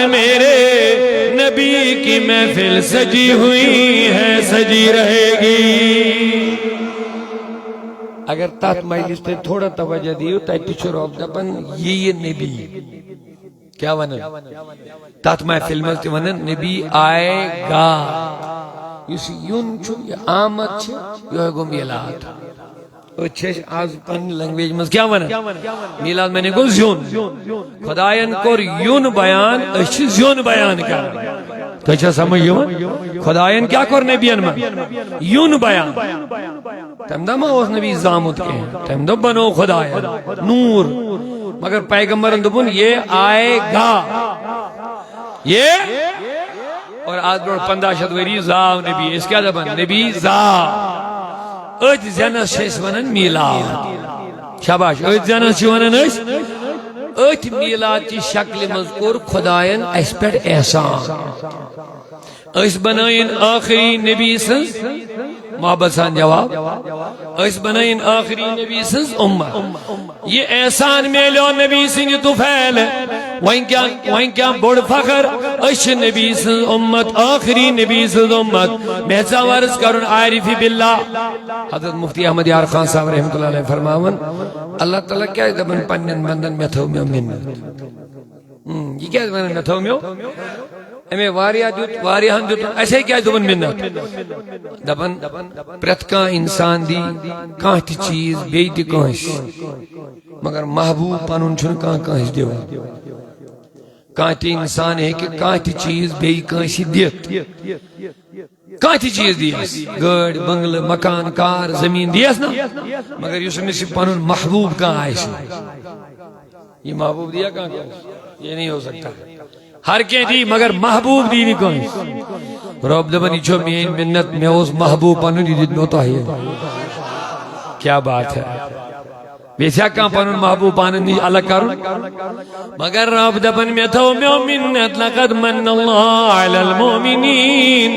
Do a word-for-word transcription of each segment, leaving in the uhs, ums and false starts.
میرے نبی کی محفل سجی ہوئی ہے، سجی رہے گی۔ اگر تتھ مجلس تُہۍ تھوڑا توجہ دِیِو، تتہِ تہِ چھُ رۄب دپان، یہِ یہِ نبی۔ کیٛاہ ونان؟ تتھ محفل منٛز تہِ ونان، نبی آئے گا۔ یُس یُن چھُ، یہِ آمد چھِ، یِہوٚے گوٚو میلاد۔ أسۍ چھِ أسۍ آز پننہِ language منٛز کیٛاہ ونان؟ میلاد معنی گوٚو زیُن۔ خداین کوٚر یُن بیان، أسۍ چھِ زیُن بیان کران۔ تۄہہِ چھا سمجھ یِوان؟ خداین کیٛاہ کوٚر نبین منٛز؟ یُن بیان۔ تمہِ دۄہ ما اوس نبی زامُت کینٛہہ؟ تمہِ دۄہ بنوو خداین نوٗر۔ مگر پیغمبرن دوٚپُن، یہ آئے گا۔ یہ اور آز برونٛٹھ پنٛداہ شیٚتھ ؤری زاو نبی۔ أسۍ کیٛاہ دپان؟ نبی زاو۔ أتھۍ زینس چھِ أسۍ ونان میلاد۔ شاباش، أتھۍ زینس چھِ ونان أسۍ۔ أتھۍ میلاد چہِ شکلہِ منٛز کوٚر خداین اسہِ پٮ۪ٹھ احسان۔ أسۍ بنٲیِن ٲخری نبی سٕنٛز، محبت سان جواب، أسۍ بنٲیِن ٲخری نبی سٕنٛز اُمت۔ یہِ احسان میلیو نبی سٕنٛدِ طفیل۔ وۄنۍ کیٛاہ، وۄنۍ کیٛاہ بوٚڑ فخر، أسۍ چھِ نبی سٕنٛز اُمت، ٲخری نبی سٕنٛز اُمت۔ مےٚ ژا عرض کرُن عارف باللہ۔ حضرت مفتی احمد یار خان صاحب رحمۃ اللہ علیہ فرماوان، اللہ تعالیٰ کیٛازِ دپان پننٮ۪ن بندن، مےٚ تھٲو مےٚ مِنت؟ ہم، یہِ کیٛازِ ونان مےٚ تھٲو مےٚ؟ أمۍ واریاہ دیُت، واریاہن دیُت، اَسے کیٛازِ دوٚپُن مِنت؟ دپان، پرٛٮ۪تھ کانٛہہ انسان دی کانٛہہ تہِ چیٖز بیٚیہِ تہِ کٲنٛسہِ، مگر محبوب پنُن چھُنہٕ کانٛہہ کٲنٛسہِ دِوان۔ کانٛہہ تہِ انسان ہیٚکہِ کانٛہہ تہِ چیٖز بیٚیہِ کٲنٛسہِ دِتھ۔ کانٛہہ تہِ چیٖز دِیَس، گٲڑۍ، بنگلہٕ، مکان، کار، زمیٖن دِیَس نا، مگر یُس أمِس یہِ پنُن محبوب کانٛہہ آسہِ، یہِ محبوب دِیا کانٛہہ کٲنٛسہِ؟ یہ نہیں ہو سکتا۔ ہر کینٛہہ دی، مگر محبوب دی نہٕ کٲنٛسہِ۔ رۄب دَپان، یہِ چھو میٲنۍ مِنت، مےٚ اوس محبوب پنُن، یہِ دیُت مےٚ تۄہہِ۔ کیا بات ہے۔ بیٚیہِ چھا کانٛہہ پنُن محبوب پانہٕ نِش الگ کرُن؟ مگر رب دپان، مےٚ تھٲو مےٚ مِنت، لقد من اللہ علی المؤمنین۔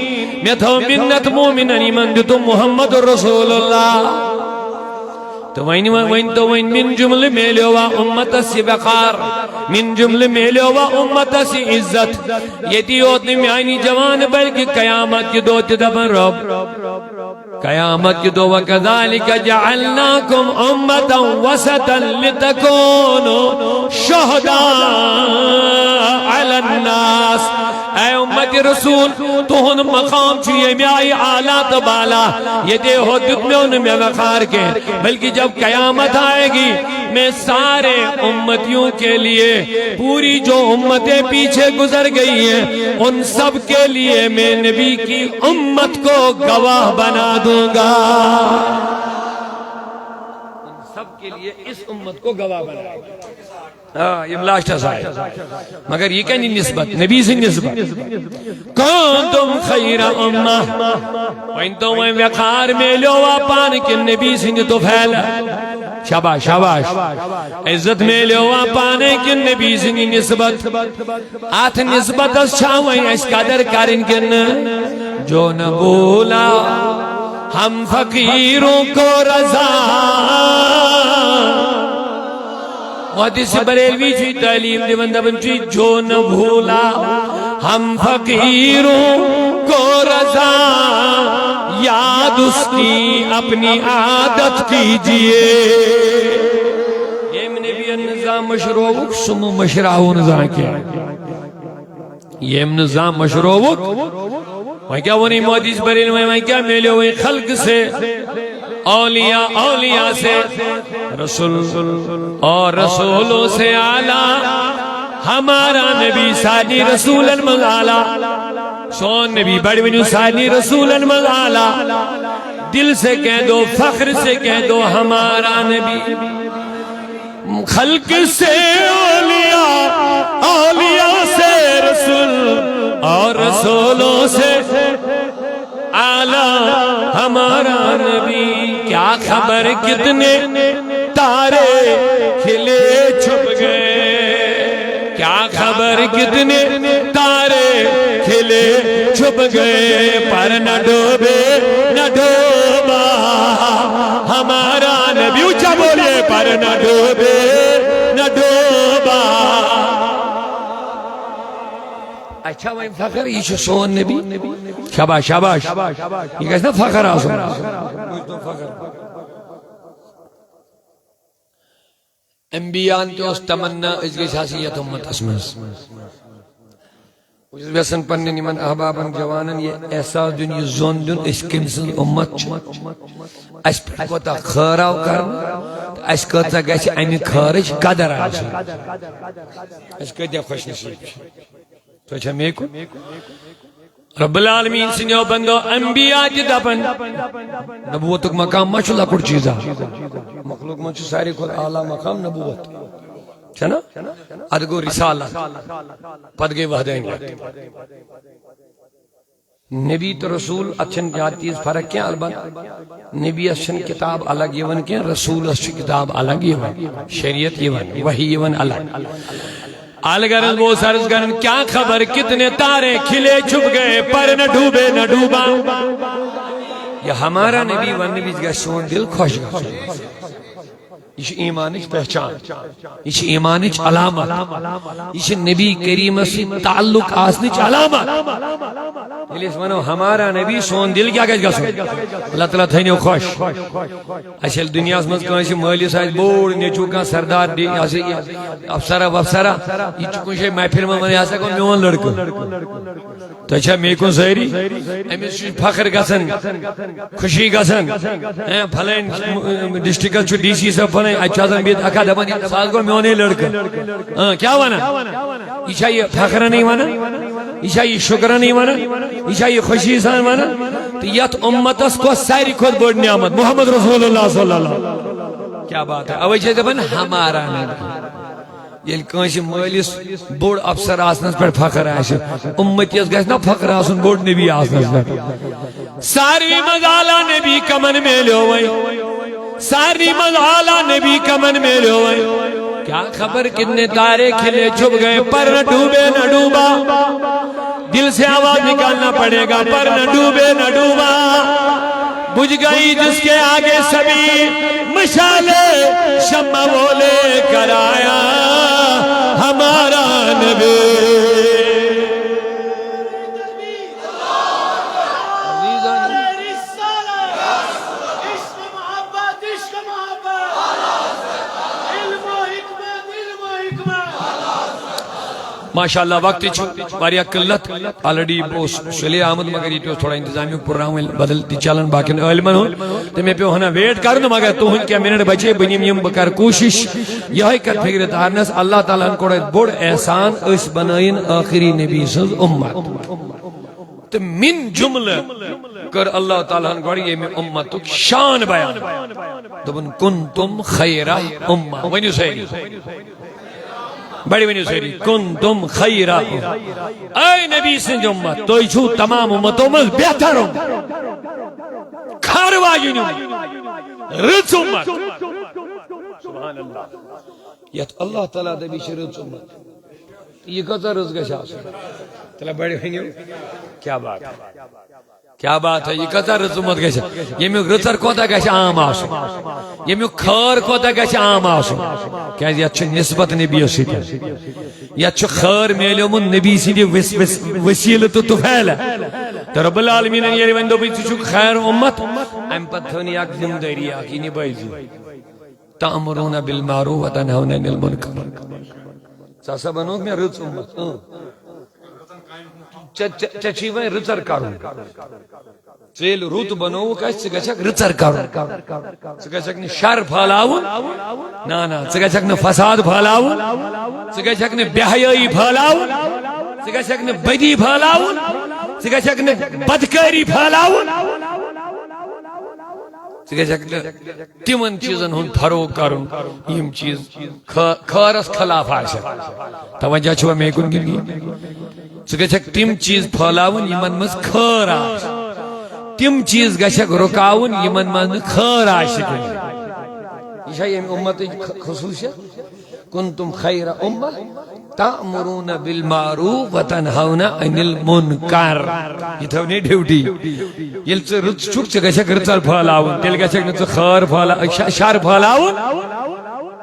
مےٚ تھٲو مِنت مومنن، یِمن دیُتُم محمد رسول اللہ۔ تہٕ وۄنۍ، وۄنۍ، وۄنۍ تو وۄنۍ من جملہٕ میلیوا اُمتس یہِ وقار، من جملہٕ میلیوا اُمتس یہِ عزت۔ ییٚتی یوت نہٕ میانہِ جوانہٕ بلکہِ قیامت کہِ دۄہ تہِ دپان رب۔ قیامت کہِ دۄہ، وَكَذَلِكَ جَعَلْنَاكُمْ أُمَّةً وَسَطًا لِتَكُونُوا شُهَدَاءَ عَلَى النَّاسِ۔ اے اُمتِ رسول، تُہُنٛد مقام چھُ ییٚمہِ آیہِ اعلیٰ تہٕ بالا، ییٚتے ہوت دیُت مےٚ نہٕ مےٚ وقار کینٛہہ، بلکہِ جب قیامت آئے گی، میں سارے امتیوں کے لیے، پوری جو امتیں پیچھے گزر گئی ہیں، ان سب کے لیے میں نبی کی امت کو گواہ بنا دوں گا۔ ان سب کے لیے اس امت کو گواہ بنا دوں گا۔ آ، یِم لاسٹس آئے۔ مگر یہ کیا نسبت؟ نبی سے نسبت۔ کنتم خیر امہ۔ وۄنۍ تو وۄنۍ وقار میلیوا پانہٕ کِنہٕ نبی سٕنٛدِ طفیلہٕ؟ شاباش، شاباش۔ عزت میلیوا پانہٕ کِنہٕ نبی سٕنٛدِ نسبت؟ اتھ نسبتس چھا وۄنۍ اسہِ قدر کرٕنۍ کِنہٕ نہٕ؟ جو نہ بھولا ہم فقیروں کو رضا۔ محدث بریلوی چھُ تعلیم دِوان، دپان چھُ، جو نہ بھولا ہم فقیروں کو رضا، یاد اس کی اپنی عادت کیجیے۔ ییٚمۍ نبی نظام مشروعُک، سُہ مہٕ مشراوُن زانٛہہ کینٛہہ۔ ییٚمۍ نہٕ زانٛہہ مشروعُک۔ وۄنۍ کیٛاہ ووٚن یہِ محدث بریلوی، وۄنۍ کیٛاہ میلیو وۄنۍ خلقہٕ سے، اولیاء، اولیاء سے رسول اور رسولوں سے اعلیٰ۔ ہمارا نبی سارنٕے رسولن منٛز اعلیٰ۔ سون نبی، بڑِ ؤنِو، سارنٕے رسولن منٛز اعلیٰ۔ دل سے کہہ دو، فخر سے کہہ دو، ہمارا نبی۔ خلق سے اولیاء، اولیاء سے رسول اور رسولوں سے اعلیٰ ہمارا نبی۔ کیا خبر کتنے تارے کھلے چھپ گئے، کیا خبر کتنے تارے کھلے چھپ گئے، پر نہ ڈوبے، نہ ڈوبا ہمارا نبی۔ اونچا بولیے، پر نہ ڈوبے، نہ ڈوبا۔ اچھا، وۄنۍ فخر، یہِ چھُ سون نبی۔ شاباش، شاباش۔ یہِ گژھِ نا فخر آسُن۔ انبیاءن تہِ اوس تمنا، أسۍ گٔژھۍ آسٕنۍ یتھ امتس منٛز۔ بہٕ چھُس یژھان پننٮ۪ن یِمن احبابن، جوانن یہِ احساس دیُن، یہِ زوٚن دیُن، أسۍ کٔمۍ سٕنٛز اُمت چھِ، اَسہِ پٮ۪ٹھ کوتاہ خٲر آو کرنہٕ، تہٕ اَسہِ کۭژاہ گژھِ اَمہِ خٲرٕچ قدر آسٕنۍ۔ أسۍ کۭتیٛاہ خۄش نصیٖب چھِ۔ تُہۍ چھا مے کُن؟ رب العالمین سٕنٛدیو بندو، انبیاء تہِ دپن، نبوتُک مقام ما چھُ لۄکُٹ چیٖزا؟ مخلوق منٛز چھُ ساروی کھۄتہٕ اعلیٰ مقام نبوت، چھنا؟ ادٕ گوٚو رسالت، پتہٕ گٔے وحدانیت۔ نبی تہٕ رسول، اتھ چھنہٕ زیادٕ تیٖژ فرق کینٛہہ، البتہ نبیس چھنہٕ کتاب الگ یِوان کینٛہہ، رسولس چھِ کتاب الگ یِوان، شریعت یِوان، وحی یِوان الگ۔ الغرض بہٕ اوسُس عرض کران، کیا خبر کتنے تارے کھلے چھپ گئے، پر نہ ڈوبے نہ ڈوبا۔ یہ ہمارا نبی وننہٕ وِزِ گژھِ سون دل خۄش گژھُن۔ یہِ چھِ ایٖمانٕچ پہچان، یہِ چھِ ایٖمانٕچ علامت، یہِ چھِ نبی کریٖمس سۭتۍ تعلق آسنٕچ علامت۔ ییٚلہِ أسۍ ونو ہمارا نبی، سون دل کیٛاہ گژھِ گژھُن؟ اللہ تعالیٰ تھٲینو خۄش۔ اَسہِ ییٚلہِ دُنیاہس منٛز کٲنٛسہِ مٲلِس آسہِ بوٚڑ نیٚچوٗ، کانٛہہ سردار ڈی، یہِ ہسا یہِ افسرا وفسرا، یہِ چھُ کُنہِ جایہِ محفِل منٛز ونان، یہِ ہسا گوٚو میون لڑکہٕ۔ تۄہہِ چھا مے کُن سٲری؟ أمِس چھُ فخر گژھان، خوشی گژھان۔ ہے، فلٲنۍ ڈسٹرکٹس چھُ ڈی سی صٲب فلٲنۍ، اتہِ چھُ آسان بِہِتھ اکھا دپان، "ہے، سُہ حظ گوٚو میونُے لڑکہٕ۔" اۭں، کیٛاہ ونان؟ یہِ چھا یہِ فخرنٕے ونان؟ یہِ چھا یہِ شُکرنٕے ونان؟ یہِ چھا یہِ خوشی سان ونان؟ تہٕ یتھ اُمتس کۄس ساروی کھۄتہٕ بٔڑ نعمت؟ محمد رسول اللہ صلی اللہ علیہ وسلم۔ کیٛاہ بات ہے؟ اوے چھِ أسۍ دپان، ہمارا نبی۔ ییٚلہِ کٲنٛسہِ مٲلِس بوٚڑ افسر آسنس پٮ۪ٹھ فخر آسہِ، اُمتیس گژھِ نا فخر آسُن بوٚڑ نبی آسنس پٮ۪ٹھ؟ ساروی منٛز اعلیٰ نبی کمن میلیو وۄنۍ؟ ساروی منٛز اعلیٰ نبی کمن میلیو وۄنۍ؟ کیا خبر کتنے تارے کھلے چھپ گئے، پر نہ ڈوبے نہ ڈوبا۔ دل سے آواز نکالنا پڑے گا، پر نہ ڈوبے نہ ڈوبا۔ بجھ گئی جس کے آگے سبھی مشالے، شمع وہ لے کر آیا ہمارا نبی۔ ماشاءاللہ، وقت چھُ واریاہ قلت۔ آلریڈی اوس سُلے آمُت، مگر ییٚتہِ اوس تھوڑا انتظامیہ پرناوُن، بدل تہِ چلان باقین عٲلمن ہُنٛد، تہٕ مےٚ پیوٚو ہنا ویٹ کرُن، مگر تُہُنٛد کینٛہہ منٹ بچے، بہٕ نِمہٕ یِم، بہٕ کرٕ کوٗشِش یِہوٚے کتھ فکرِ تارنس۔ اللہ تعالیٰ ہن کوٚر اَسہِ بوٚڑ احسان، أسۍ بنٲیِن ٲخری نبی سٕنٛز اُمت۔ تہٕ من جملہٕ کٔر اللہ تعالیٰ ہن گۄڈٕ ییٚمہِ اُمتُک شان بیان۔ دوٚپُن، "کنتم خیر امہ"۔ ؤنِو سٲری۔ بڑِ ؤنِو سٲری، "کنتم خیر امہ"۔ اے نبی سٕنٛدۍ اُمت، تُہۍ چھِو تمام اُمتو منٛز بہتر اُمت۔ کھر واجِنۍ اُمت۔ رٕژ اُمت۔ سبحان اللہ۔ یتھ اللہ تعالیٰ دپہِ، یہِ چھِ رٕژ اُمت۔ یہِ کۭژاہ رٕژ گژھِ آسٕنۍ؟ تیٚلہِ بڑِ ؤنِو، کیا بات ہے؟ کیا بات ہے؟ یہِ کۭژاہ رٕژ اُمت گژھِ؟ ییٚمیُک رٕژر کوتاہ گژھِ عام آسُن؟ ییٚمیُک خٲر کوتاہ گژھِ عام آسُن؟ کیازِ یتھ چھُ نسبت نبیَس سۭتۍ۔ یتھ چھُ خٲر میلیومُت نبی سٕنٛدِ وس-، وس-، وسیلہٕ تہٕ طفیلہٕ۔ تہٕ رب العالمیٖنن ییٚلہِ وۄنۍ دوٚپُے، "ژٕ چھُکھ خیر اُمت"، امہِ پتہٕ تھٲو نہٕ یہِ اکھ ذمہٕ دٲری اکھ، یہِ نبٲوۍ زِ۔ تأمرون بالمعروف وتنہون عن المنکر۔ ژٕ ہسا بنووُکھ مےٚ رٕژ اُمت۔ اۭں۔ ژےٚ، ژےٚ، ژےٚ چھُے وۄنۍ رٕژر کرُن۔ ژےٚ ییٚلہِ رُت بنووُکھ اَسہِ، ژٕ گژھکھ رٕژر کرُن۔ ژٕ گژھکھ نہٕ شر پھٲلاوُن۔ نہ، نہ، ژٕ گژھکھ نہٕ فساد پھٲلاوُن۔ ژٕ گژھکھ نہٕ بے حیٲیی پھٲلاوُن۔ ژٕ گژھکھ نہٕ بدی پھٲلاوُن۔ ژٕ گژھکھ نہٕ بدکٲری پھٲلاوُن۔ ژٕ گژھکھ نہٕ تِمن چیٖزن ہُنٛد فروغ کرُن، یِم چیٖز خٲ-، خٲرس خلاف آسن۔ توجہ چھُوا مے کُن کِنہٕ کِہیٖنۍ؟ ژٕ گژھکھ تِم چیٖز پھٲلاوٕنۍ، یِمن منٛز خٲر آسہِ۔ تِم چیٖز گژھکھ رُکاوٕنۍ، یِمن منٛز نہٕ خٲر آسہِ کُنہِ۔ یہِ چھا ییٚمہِ اُمتٕچ خ-، خصوٗصیت؟ کنتم خیر امہ تأمرون بالمعروف وتنہون عن المنکر۔ یہ تھٲو نے ڈیوٹی۔ ییٚلہِ ژٕ رٕژ چھُکھ، ژٕ گژھکھ رٕژر پھٲلاوُن، تیٚلہِ گژھکھ نہٕ ژٕ خٲر پھٲلا-، ش-، شر پھٲلاوُن۔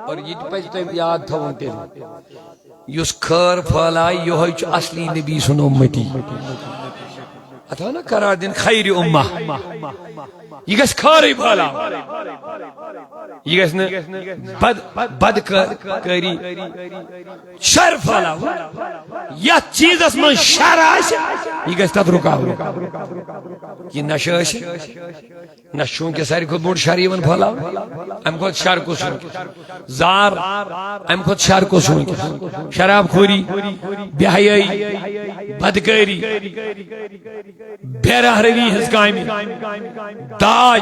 اور یہِ تہِ پزِ تۄہہِ یاد تھاوُن تیٚلہِ۔ یُس خٲر پھٲلایہِ، یِہوٚے چھُ اصلی نبی سُنٛد اُمتی۔ اتھ آو نہ قرار دِنہٕ خیر امہ؟ یہِ گژھِ خٲرٕے پھٲلاوُن۔ یہِ گژھِ نہٕ بد-، بدکٲری، شر پھٲلاوُن۔ یتھ چیزس منٛز شر آسہِ، یہِ گژھِ تتھ رُکاوُن۔ یہِ نشہٕ ٲسِن، نشہٕ چھُ وٕنکیٚس ساروی کھۄتہٕ بوٚڑ شر یِوان پھٲلاونہٕ۔ امہِ کھۄتہٕ شر کُس چھُ وٕنکیٚس؟ زار، امہِ کھۄتہٕ شر کُس چھُ وٕنکیٚس؟ شراب خوری، بے حیٲیی، بدکٲری، بے راہ روی ہٕنٛز کامہِ، داج،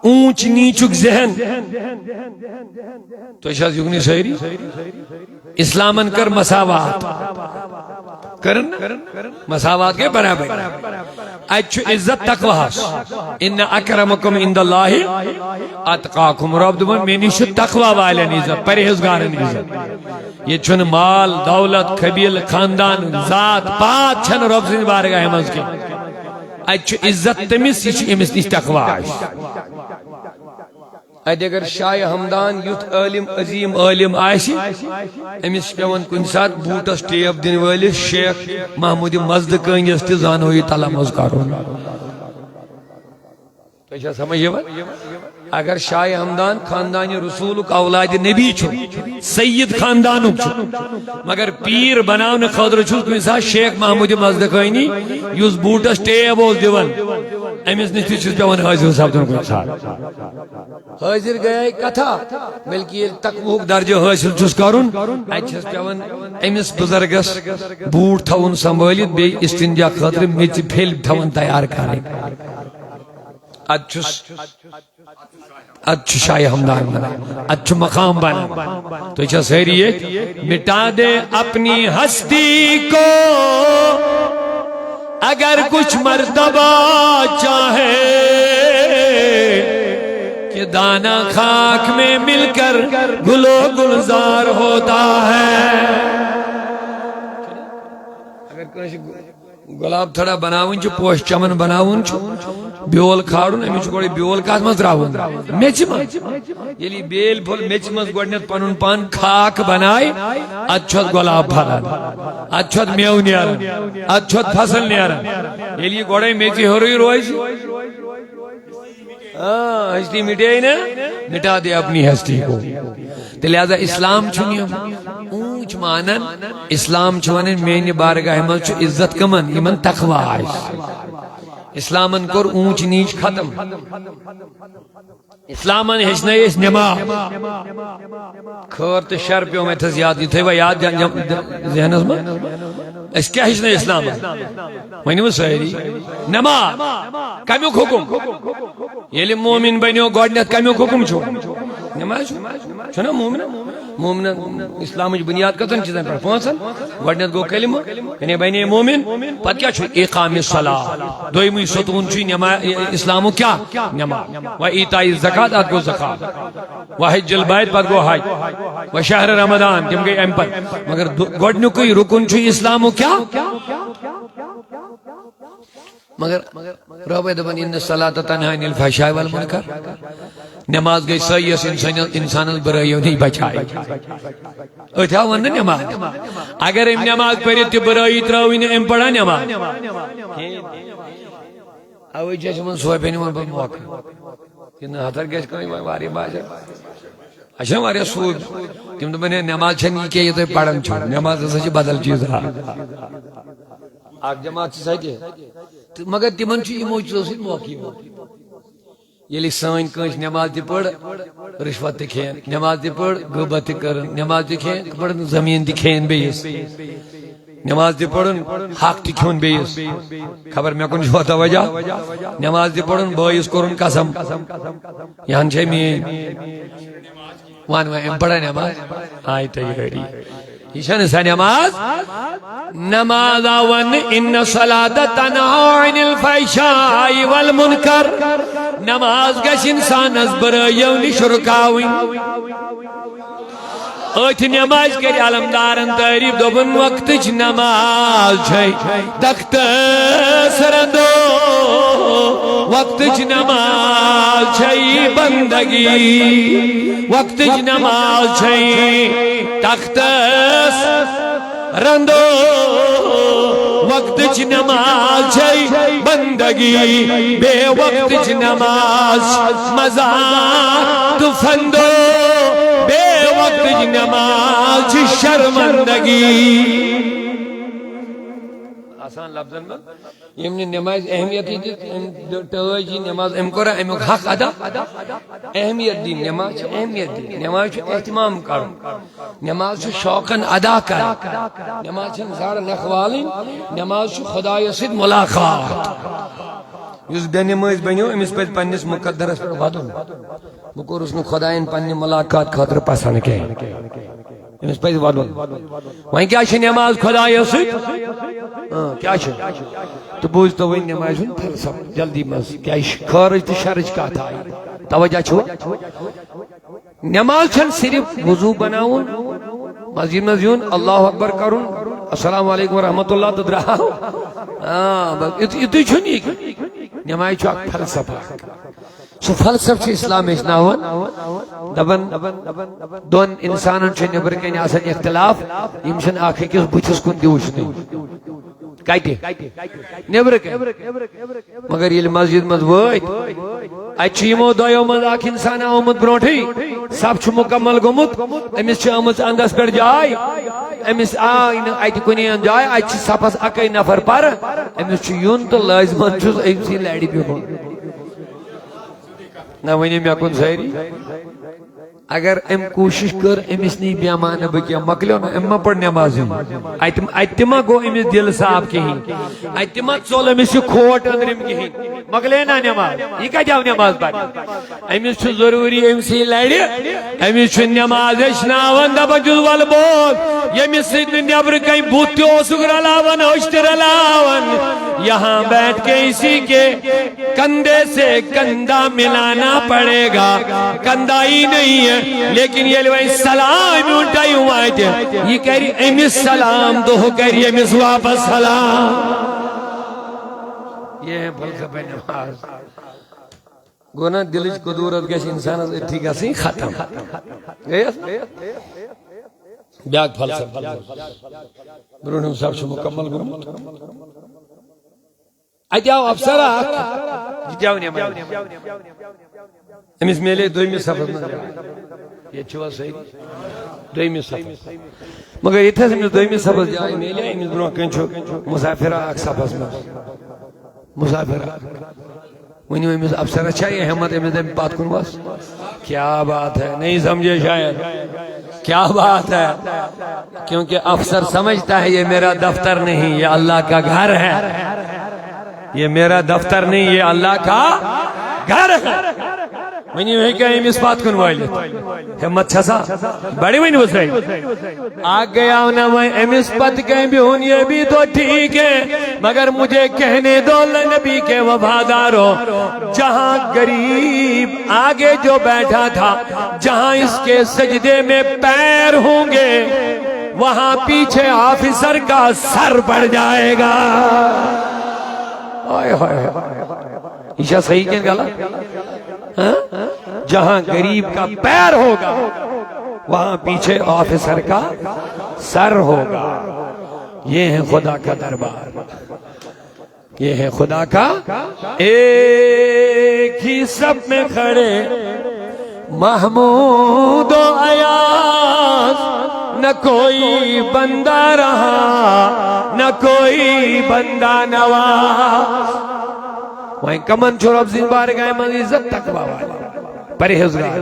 اونچ نیچُک ذہن۔ تُہۍ چھِ حظ یُکنُے سٲری؟ اسلامن کٔر مساوات، کٔرٕن نہ؟ مساوات گٔے برابر۔ اتہِ چھُ عزت تقواہس۔ ان اکرمکم عند اللہ اتقاکم۔ رب دوٚپُن، مےٚ نِش چھُ تقوی والٮ۪ن عزت، پرہیزگارن عزت۔ ییٚتہِ چھُنہٕ مال، دولت، قبیلہٕ، خاندان، ذات پات چھنہٕ رب سٕنٛدِ بارگاہہِ منٛز کینٛہہ۔ اتہِ چھُ عزت تٔمِس، یہِ چھُ أمِس نِش تقوی آسہِ۔ اتہِ اگر شاہ ہمدان یُتھ عٲلم، عظیم عٲلم آسہِ، أمِس چھِ پٮ۪وان کُنہِ ساتہٕ بوٗٹس ٹیپ دِنہٕ وٲلِس شیخ محمود مزدکٲنِس تہِ زانوی تلمُز کرُن۔ تۄہہِ چھا سمجھ یِوان؟ اگر شاہ ہمدان خاندان رسولُک اولاد نبی چھُ، سید خاندانُک چھُ، مگر پیٖر بناونہٕ خٲطرٕ چھُس کُنہِ ساتہٕ شیخ محمود مزدکٲنی، یُس بوٗٹس ٹیپ اوس دِوان، أمِس نِش تہِ چھُس پٮ۪وان حٲضِر سپدُن کُنہِ ساتہٕ۔ حٲضِر گٔیے کتھا، بلکہِ ییٚلہِ تقوہُک درجہٕ حٲصِل چھُس کرُن، اتہِ چھَس پٮ۪وان أمِس بُزرگس بوٗٹھ تھاوُن سنبھٲلِتھ، بیٚیہِ استنجا خٲطرٕ میٚژِ پھلۍ تھاوان تیار کرٕنۍ۔ اتہِ چھُس، اتہِ چھُ شاہ ہمدان بنان، اتہِ چھُ مقام بنان۔ تُہۍ چھا سٲری ییٚتہِ؟ مٹا دے اپنی ہستی کو اگر کچھ مرتبہ چاہے، کہ دانہ خاک میں مل کر گل و گلزار ہوتا ہے۔ اگر کٲنٛسہِ گۄلاب تھڑا بناوُن چھُ، پوشہٕ چمن بناوُن چھُ، بیول کھالُن، أمِس چھُ گۄڈٕ بیول کتھ منٛز ترٛاوُن؟ میٚژِ منٛز۔ ییٚلہِ یہِ بیلۍ پھوٚل میٚژِ منٛز گۄڈٕنٮ۪تھ پنُن پان خاک بنایہِ، ادٕ چھُ اتھ گۄلاب پھلان، ادٕ چھُ اتھ مٮ۪وٕ نیران، ادٕ چھُ اتھ فصل نیران۔ ییٚلہِ یہِ گۄڈے میٚژِ ہیوٚرُے روزِ، آ، ہستی مٹے نا، مٹا دے اپنی ہستی کو۔ تہٕ لہذا اسلام چھُنہٕ یِم اونچ مانان، اسلام چھُ ونان میانہِ بارگاہہِ منٛز چھُ عزت کٕمن؟ یِمن تقوی آسہِ۔ اسلامن کوٚر اونچ نیچ ختم۔ اسلامن ہیٚچھنٲے أسۍ نماز۔ خٲر تہٕ شر پیوٚو مےٚ تھس یاد، یہِ تھٲیوا یاد جان-، جان-، ذہنس منٛز؟ أسۍ کیٛاہ ہیٚچھنٲے اسلامن؟ ؤنِو سٲری۔ نماز۔ کمیُک حُکم؟ ییٚلہِ مومن بنیو، گۄڈٕنٮ۪تھ کمیُک حُکم چھُ؟ نماز چھُ۔ چھُنہ مومن؟ مومن اسلامٕچ بنیاد کٔژن چیٖزن پٮ۪ٹھ؟ پانٛژن۔ گۄڈٕنٮ۪تھ گوٚو کلمہٕ، یعنی بنے مومن۔ پتہٕ کیٛاہ چھُ؟ اقام الصلاۃ۔ دوٚیمُے ستوٗن چھُ نما-، اسلامُک کیٛاہ؟ نماز۔ و ایتاء الزکات، اتھ گوٚو زکات۔ و حج البیت، پتہٕ گوٚو حج۔ و شہر رمضان، تِم گٔے امہِ پتہٕ۔ مگر دو-، گۄڈٕنیُکُے رُکُن چھُ اسلامُک کیٛاہ؟ مگر رۄبے دپان، ان الصلاۃ تنہی عن الفحشاء والمنکر۔ نماز گٔے سۄے، یۄس انسان، انسانس برٲیو نِش بچایہِ۔ أتھۍ آو وننہٕ نماز۔ اگر أمۍ نماز پٔرِتھ تہِ برٲیی ترٲوٕے نہٕ، أمۍ پرا نماز؟ اوے چھِ أسۍ یِمن صوفین یِوان پتہٕ موقع۔ یہِ نہٕ ہتر گژھِ کٲنٛسہِ وۄنۍ واریاہ باسان۔ اچھا، واریاہ صوٗفۍ۔ تِم دپان، ہے، نماز چھنہٕ یہِ کینٛہہ، یہِ تُہۍ پران چھِو۔ نماز ہسا چھِ بدل چیٖز اکھ۔ اکھ جماعت چھِ سۄ تہِ۔ تہٕ مگر تِمن چھُ یِمو چیٖزو سۭتۍ موقعہٕ یِوان۔ ییٚلہِ سٲنۍ کٲنٛسہِ نماز تہِ پٔر، رشوت تہِ کھیٚن، نماز تہِ پٔر، غٲبت تہِ کٔرٕن، نماز تہِ کھیٚن، پٔرٕن زٔمیٖن تہِ کھیٚن بیٚیِس۔ نماز تہِ پٔرٕن، حق تہِ کھیوٚن بیٚیِس۔ خبر مےٚ کُن چھُوا توجہ؟ نماز تہِ پٔرٕن، بٲیِس کوٚرُن قسم، یہِ ہن چھے میٲنۍ۔ وَن وۄنۍ، أمۍ پٔرا نماز؟ آے تیٲری۔ یہِ چھَنہٕ سۄ نماز۔ نماز آو وننہٕ، ان الصلاۃ تنہی عن الفحشاء والمنکر۔ نماز گژھِ انسانس برٲیو نِش رُکاوٕنۍ۔ أتھۍ نمازِ کٔرۍ علمدارن تعریف، دوٚپُن، وقتٕچ نماز چھے تختس رندو۔ وقتٕچ نماز چھے بندگی، وقتٕچ نماز چھے تختس رندو۔ وقتٕچ نماز چھے بندگی، بے وقتٕچ نماز مذاق تہٕ فندو، بے وقتٕچ نماز چھِ شرمندگی۔ آسان لفظن منٛز ییٚمۍ نہٕ نٮ۪مازِ اہمیتٕے دِژ، أمۍ دِ-، ٹٲج یہِ نٮ۪ماز، أمۍ کوٚر اَمیُک حق ادا۔ اہمیت دِنۍ، نٮ۪ماز چھِ اہمیت دِنۍ، نٮ۪ماز چھُ اہتمام کَرُن، نٮ۪ماز چھُ شوقن ادا کَرٕنۍ، نٮ۪ماز چھَنہٕ زَر نَکھٕ والٕنۍ، نٮ۪ماز چھُ خۄدایَس سۭتۍ مُلاقات۔ یُس بے نٮ۪مٲزۍ بَنیو، أمِس پَزِ پنٛنِس مُقدرَس پٮ۪ٹھ وَدُن۔ بہٕ کوٚرُس نہٕ خۄدایَن پنٛنہِ مُلاقات خٲطرٕ پَسنٛد کینٛہہ۔ أمِس پَزِ وَدُن۔ وۄنۍ کیٛاہ چھِ نٮ۪ماز خۄدایَس سۭتۍ؟ اۭں، کیٛاہ چھِ؟ تہٕ بوٗزتو وۄنۍ نٮ۪مازِ ہُنٛد فلسفہٕ جلدی منٛز۔ کیٛازِ چھِ خٲرٕج تہٕ شرٕچ کَتھ آیہِ؟ توجہ چھُوا؟ نٮ۪ماز چھَنہٕ صرف وضوٗ بَناوُن، مسجد منٛز یُن، اللہ اکبر کَرُن، السلام علیکم ورحمۃ اللہ تہٕ درٛاو۔ آ، بس یُتھ-، یُتُے چھُنہٕ یہِ کینٛہہ۔ نٮ۪مازِ چھُ اَکھ فلسفہٕ اَکھ۔ سُہ فلسفہٕ چھُ اسلام ہیٚچھناوان۔ دَپان، دۄن اِنسانَن چھُ نیٚبرٕ کَنہِ آسان اختلاف، یِم چھِنہٕ اَکھ أکِس بٕتھِس کُن تہِ وٕچھنٕے۔ کَتہِ؟ نیٚبرٕ کَنہِ۔ مگر ییٚلہِ مسجد منٛز وٲتۍ، اَتہِ چھُ یِمو دۄیو منٛز اَکھ اِنسان آمُت برونٛٹھٕے، صف چھُ مُکمل گوٚمُت، أمِس چھِ آمٕژ اَنٛدَس پٮ۪ٹھ جاے، أمِس آے نہٕ اَتہِ کُنی جاے، اَتہِ چھِ صفَس اَکٕے نفر پَرٕ، أمِس چھُ یُن تہٕ لٲزمَن چھُس أمۍ سٕے لَرِ بِہُن۔ نہ ؤنِو مےٚ کُن سٲری۔ اگر أمۍ کوٗشِش کٔر، أمِس نی بے معنی بہٕ کینٛہہ، مۄکلیو نہ، أمۍ ما پٔر نٮ۪مازٕے؟ اَتہِ، اَتہِ تہِ ما گوٚو أمِس دِل صاف کِہیٖنۍ؟ اَتہِ تہِ ما ژوٚل أمِس یہِ کھوٹ أنٛدرِم کِہیٖنۍ؟ مۄکلے نہ نٮ۪ماز؟ یہِ کَتہِ آو نٮ۪ماز پَرنہِ؟ أمِس چھُ ضروٗری أمۍ سٕے لَرِ، أمِس چھُ نٮ۪ماز ہیٚچھناوان، دَپان چھُس، وَلہٕ بوز، ییٚمِس سۭتۍ نہٕ نٮ۪برٕ کَنۍ بُتھ تہِ اوسُکھ رَلاوان، أچھ تہِ رَلاوان، یہاں بیٹھ کے اسی کے کندھے سے کندھا ملانا پڑے گا۔ کندھا ہی نہیں ہے، لیکن ییٚلہِ وۄنۍ سلام ہُنٛد ٹایم واتہِ، یہِ کرِ أمِس سلام، دۄہ کرِ أمِس واپس سلام۔ یہ ہے فلسفہ نماز۔ گوٚو نا، دِلٕچ کدورت گژھِ انسانس أتھی گژھٕنۍ ختم۔ گٔیس؟ بیٛاکھ فلسفہٕ۔ برٛونٛہِم صف چھُ مُکمل گوٚمُت۔ اَتہِ آو افسر اکھ، یہِ تہِ آو نٮ۪مازِ۔ أمِس میلے دوٚیمِس صفس منٛز جاے۔ ییٚتہِ چھِوا سٲری؟ دوٚیمِس صفس۔ مگر ییٚتہِ حظ أمِس دوٚیمِس صفس جاے میلے، أمِس برونٛہہ کَنہِ چھُ مُسافِر اکھ صفس منٛز۔ مُسافِر اکھ۔ ؤنِو أمِس افسرس، چھا یہِ ہٮ۪مت أمِس دَپہِ پتھ کُن وَس؟ کیا بات ہے، نہیں سمجھے شاید۔ کیا بات ہے؟ کیونکہ افسر سمجھتا ہے یہ میرا دفتر نہیں، یہ اللہ کا گھر ہے۔ یہ میرا دفتر نہیں، یہ اللہ کا گھر ہے۔ ؤنِو ہیٚکیٛاہ أمِس پتھ کُن وٲلِتھ؟ ہمت چھا سا؟ بڑِ ؤنِو سا۔ آ گیا نا، میں أمِس پتھ کَنہِ بِہُن، یہ بھی تو ٹھیک ہے، مگر مجھے کہنے دو، اللہ نبی کے وفاداروں، جہاں غریب آگے جو بیٹھا تھا، جہاں اس کے سجدے میں پیر ہوں گے، وہاں پیچھے آفیسر کا سر پڑ جائے گا۔ ہائے ہائے ہائے۔ یہ صحیح کِنہٕ غلط؟ ہاں؟ جہاں غریب کا پیر ہوگا، وہاں پیچھے آفیسر کا سر ہوگا۔ یہ ہے خدا کا دربار، یہ ہے خدا کا۔ ایک ہی صف میں کھڑے محمود و ایاز، نہ کوئی بندہ رہا، نہ کوئی بندہ نواز۔ وۄنۍ کمن چھُ رۄب سٕنٛدِ بارگاہہِ منٛز عزت؟ تقوی والٮ۪ن، پرہیزگار،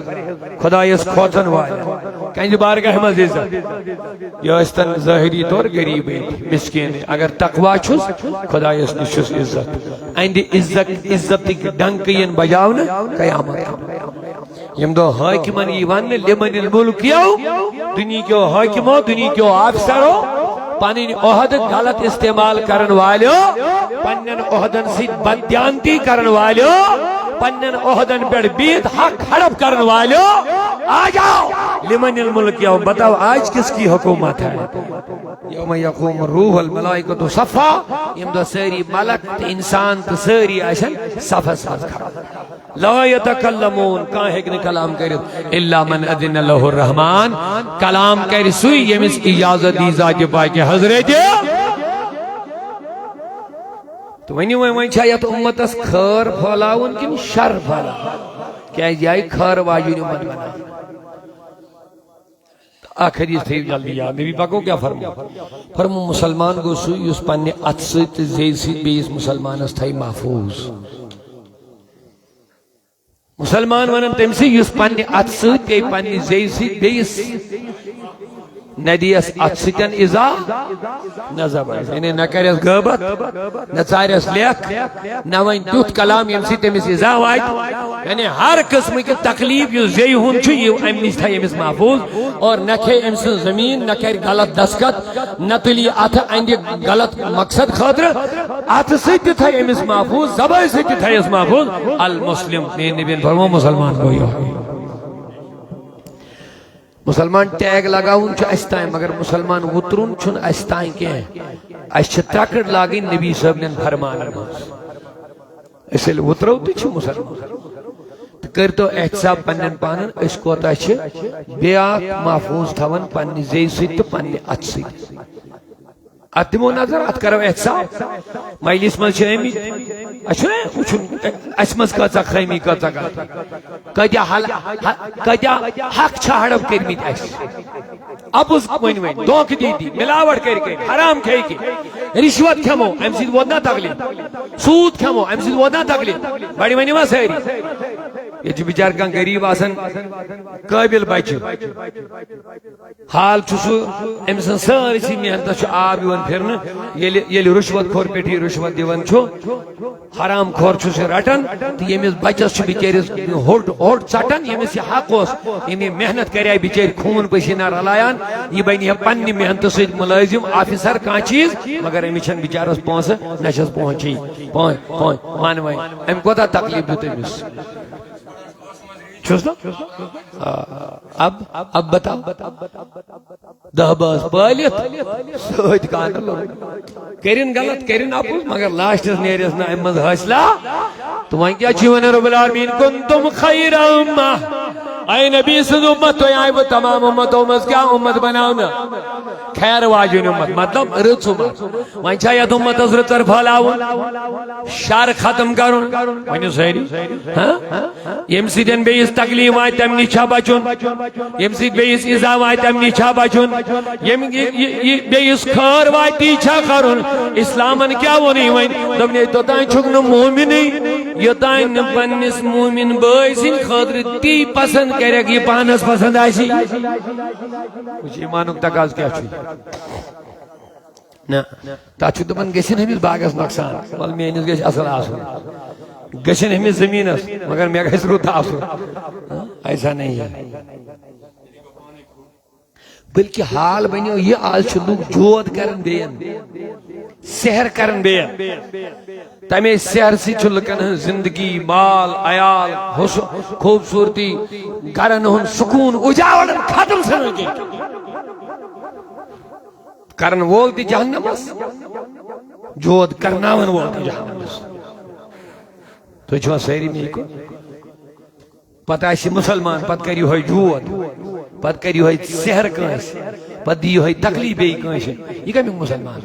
خۄدایس کھوژن والٮ۪ن۔ کہنٛدِ بارگاہہِ منٛز عزت؟ یہِ ٲسۍ تن ظٲہری طور غریبٕے، مسکیٖنٕے، اگر تقوی چھُس، خۄدایس نِش چھُس عزت۔ اہنٛدِ عزت، عزتٕکۍ ڈنکہٕ یِن بجاونہٕ قیامت تام۔ ییٚمہِ دۄہ حٲکِمن یی وننہٕ، لمن الملک یوم، دُنیہکیو حٲکِمو، دُنیہکیو آفسرو، پنٕنۍ عہدٕ غلط استعمال کرن والیو، پننٮ۪ن عہدن سۭتۍ بددیانتی کرن والیو، پننٮ۪ن عہدن پٮ۪ٹھ بِہِتھ حق ہڑپ کرن والیو، آ جاؤ، لمن الملک یوم، بتاؤ آج کس کی حکومت ہے؟ یوم یقوم روح الملائکۃ صفا، ییٚمہِ دۄہ سٲری ملک تہٕ انسان تہٕ سٲری آسن صفس منٛز کھڑا۔ لا یتکلمون، کانٛہہ ہیٚکہِ نہٕ کلام کٔرِتھ، الا من اذن له الرحمن، کلام کرِ سُے ییٚمِس اجازت دی ذاتِ پاکہِ حضرت۔ تہٕ ؤنِو وۄنۍ، وۄنۍ چھا یتھ اُمتس خٲر پھٲلاوُن کِنہٕ شر پھٲلاوُن؟ کیازِ یہِ آیہِ خٲر واجیٚنۍ اُمت بناونہٕ۔ اکھ حدیث تھٲیِو جلدی یاد، نبی پاکو کیٛاہ فرموو؟ فرموو، مسلمان گوٚو سُے یُس پننہِ اتھٕ سۭتۍ تہٕ زیٚیہِ سۭتۍ بیٚیِس مسلمانس تھایہِ محفوظ۔ مسلمان ونان تٔمۍ سٕے یُس پننہِ اتھٕ سۭتۍ بیٚیہِ پننہِ زیٚیہِ سۭتۍ بیٚیِس نہ دِیَس اتھٕ سۭتۍ ایذا، نہ زبٲنۍ سۭتۍ۔ یعنی نہ کرٮ۪س غٲبت، نہ ژارٮ۪س لیکھ، نہ وۄنۍ تیُتھ کلام ییٚمہِ سۭتۍ تٔمِس ایذا واتہِ۔ یعنی ہر قٕسمٕکہِ تکلیف یُس زیٚیہِ ہُنٛد چھُ، یہِ امہِ نِش تھایہِ أمِس محفوظ۔ اور نہ کھیٚیہِ أمۍ سٕنٛز زٔمیٖن، نہ کرِ غلط دستخط، نہ تُلہِ یہِ اتھٕ اندِ غلط مقصد خٲطرٕ۔ اتھٕ سۭتۍ تہِ تھایہِ أمِس محفوظ، زبٲنۍ سۭتۍ تہِ تھایس محفوظ۔ المسلم، میٲنۍ نبیَن فرموو، مسلمان گوٚو یہِ۔ مسلمان ٹیگ لگاوُن چھُ اَسہِ تام، مگر مسلمان وُترُن چھُنہٕ اَسہِ تام کینٛہہ۔ اَسہِ چھِ ترٛکٕر لاگٕنۍ نبی صٲبنٮ۪ن فرمانن ہٕنٛز۔ أسۍ ییٚلہِ وُترو تہِ چھِ مسلمان۔ تہٕ کٔرۍتو احتساب پننٮ۪ن پانن، أسۍ کوتاہ چھِ بیٛاکھ محفوظ تھاوان پننہِ زیٚیہِ سۭتۍ تہٕ پننہِ اَتھٕ سۭتۍ۔ اتھ دِمو نظر، اتھ کرو احتساب۔ مجلس منٛز چھِ آمٕتۍ، اَسہِ چھُنہ وٕچھُن، اَسہِ منٛز کۭژاہ خٲمی، کۭژاہ غلطی، کۭتیٛاہ حل-، حل-، کۭتیٛاہ حق چھِ ہڑپ کٔرمٕتۍ اَسہِ۔ اَپُز ؤنۍ ؤنۍ، دھوکہٕ دی دی، ملاوٹ کٔرۍ کٔرۍ، حرام کھیٚیہِ کہِ، رِشوت کھٮ۪مو، اَمہِ سۭتۍ ووت نا تکلیٖف؟ سوٗد کھٮ۪مو، اَمہِ سۭتۍ ووت نا تکلیٖف؟ بڑِ ؤنِو وۄنۍ سٲری۔ ییٚتہِ چھُ بِچارٕ کانٛہہ غریٖب آسان، قٲبِل بچہِ۔ حال چھُ سُہ، أمۍ سٕنٛز سٲرسٕے محنتس چھُ آب یِوان پھِرنہٕ۔ ییٚلہِ، ییٚلہِ رُشوت خور پٮ۪ٹھ یہِ رُشوت دِوان چھُ، حرام خور چھُ سُہ رٹان، تہٕ ییٚمِس بچس چھُ بِچٲرِس ہوٚٹ، ہوٚٹ ژٹان، ییٚمِس یہِ حق اوس، ییٚمۍ یہِ محنت کرے بِچٲرۍ خوٗن پسیٖنہ رلایان، یہِ بنہِ ہے پننہِ محنتہٕ سۭتۍ مُلٲزِم، آفیسر، کانٛہہ چیٖز، مگر أمِس چھَنہٕ بِچارس پونٛسہٕ، نہ چھَس پونٛسہٕ۔ پونٛسہٕ، پونٛسہٕ، وَن وۄنۍ، أمۍ کوٗتاہ تکلیٖف دیُت أمِس؟ چھُس نا؟ آ، اب، اب بتاو۔ دہ باز پٲلِتھ سۭتۍ کانہٕ لوٚگ۔ کٔرِن غلط، کٔرِن اپُز، مگر لاسٹس نیرٮ۪س نہٕ اَمہِ منٛز حٲصلہ۔ تہٕ وۄنۍ کیٛاہ چھُ وَنان رب العالمین، "کنتم خیر امہ"۔ اے نبی سٕنٛز اُمت، تُہۍ آیوٕ تمام اُمتو منٛز کیٛاہ اُمت بناونہٕ؟ خیر واجیٚنۍ اُمت، مطلب رٕژ اُمت۔ وۄنۍ چھا یتھ اُمتس رٕژر پھٔہلاوُن؟ شر ختم کرُن؟ ؤنِو سٲری۔ ہاں؟ ییٚمہِ سۭتۍ بیٚیِس تکلیٖف واتہِ، تَمہِ نِش چھا بچُن؟ ییٚمہِ سۭتۍ بیٚیِس ایٖزا واتہِ، تَمہِ نِش چھا بچُن؟ ییٚمہِ، یہِ، یہِ، یہِ بیٚیِس خٲر واتہِ، تی چھا کرُن؟ اِسلامن کیٛاہ ووٚنُے وۄنۍ؟ دوٚپنَے، توٚتام چھُکھ نہٕ مومنٕے، یوٚتام نہٕ پننِس مومن بٲے سٕنٛدِ خٲطرٕ تی پسند کرکھ، یہِ پانس پسند آسی۔ وٕچھ، ایٖمانُک تقاضہٕ کیٛاہ چھُ؟ نہ، تتھ چھُ دپان، گژھن ہُمِس باغس نۄقصان، ول میٲنِس گژھِ اصل آسُن، گژھن ہُمِس زٔمیٖنس، مگر مےٚ گژھِ رُت آسُن۔ ہاں، ایسا نہیں ہے۔ بلکہ حال بنیو یہِ، آز چھِ لُکھ جود کران بیٚین، سحر کران بیٚین۔ تمے سحر سۭتۍ چھُ لُکن ہٕنٛز زندگی، مال، عیال، حسن، خوٗبصوٗرتی، گرن ہُنٛد سکوٗن اُجاڑان، ختم ژھٕنان کٔرِتھ۔ کرن وول تہِ جہنمس، جود کرناون وول تہِ جہنمس۔ تُہۍ چھِوا سٲری مےٚ کُن؟ پتہٕ آسہِ مسلمان، پتہٕ کرِ یِہوٚے جود، پتہٕ کرِ یِہوٚے سحر کٲنٛسہِ، پتہٕ دِیہِ یِہوٚے تکلیٖف بیٚیہِ کٲنٛسہِ۔ یہِ کمیُک مسلمان؟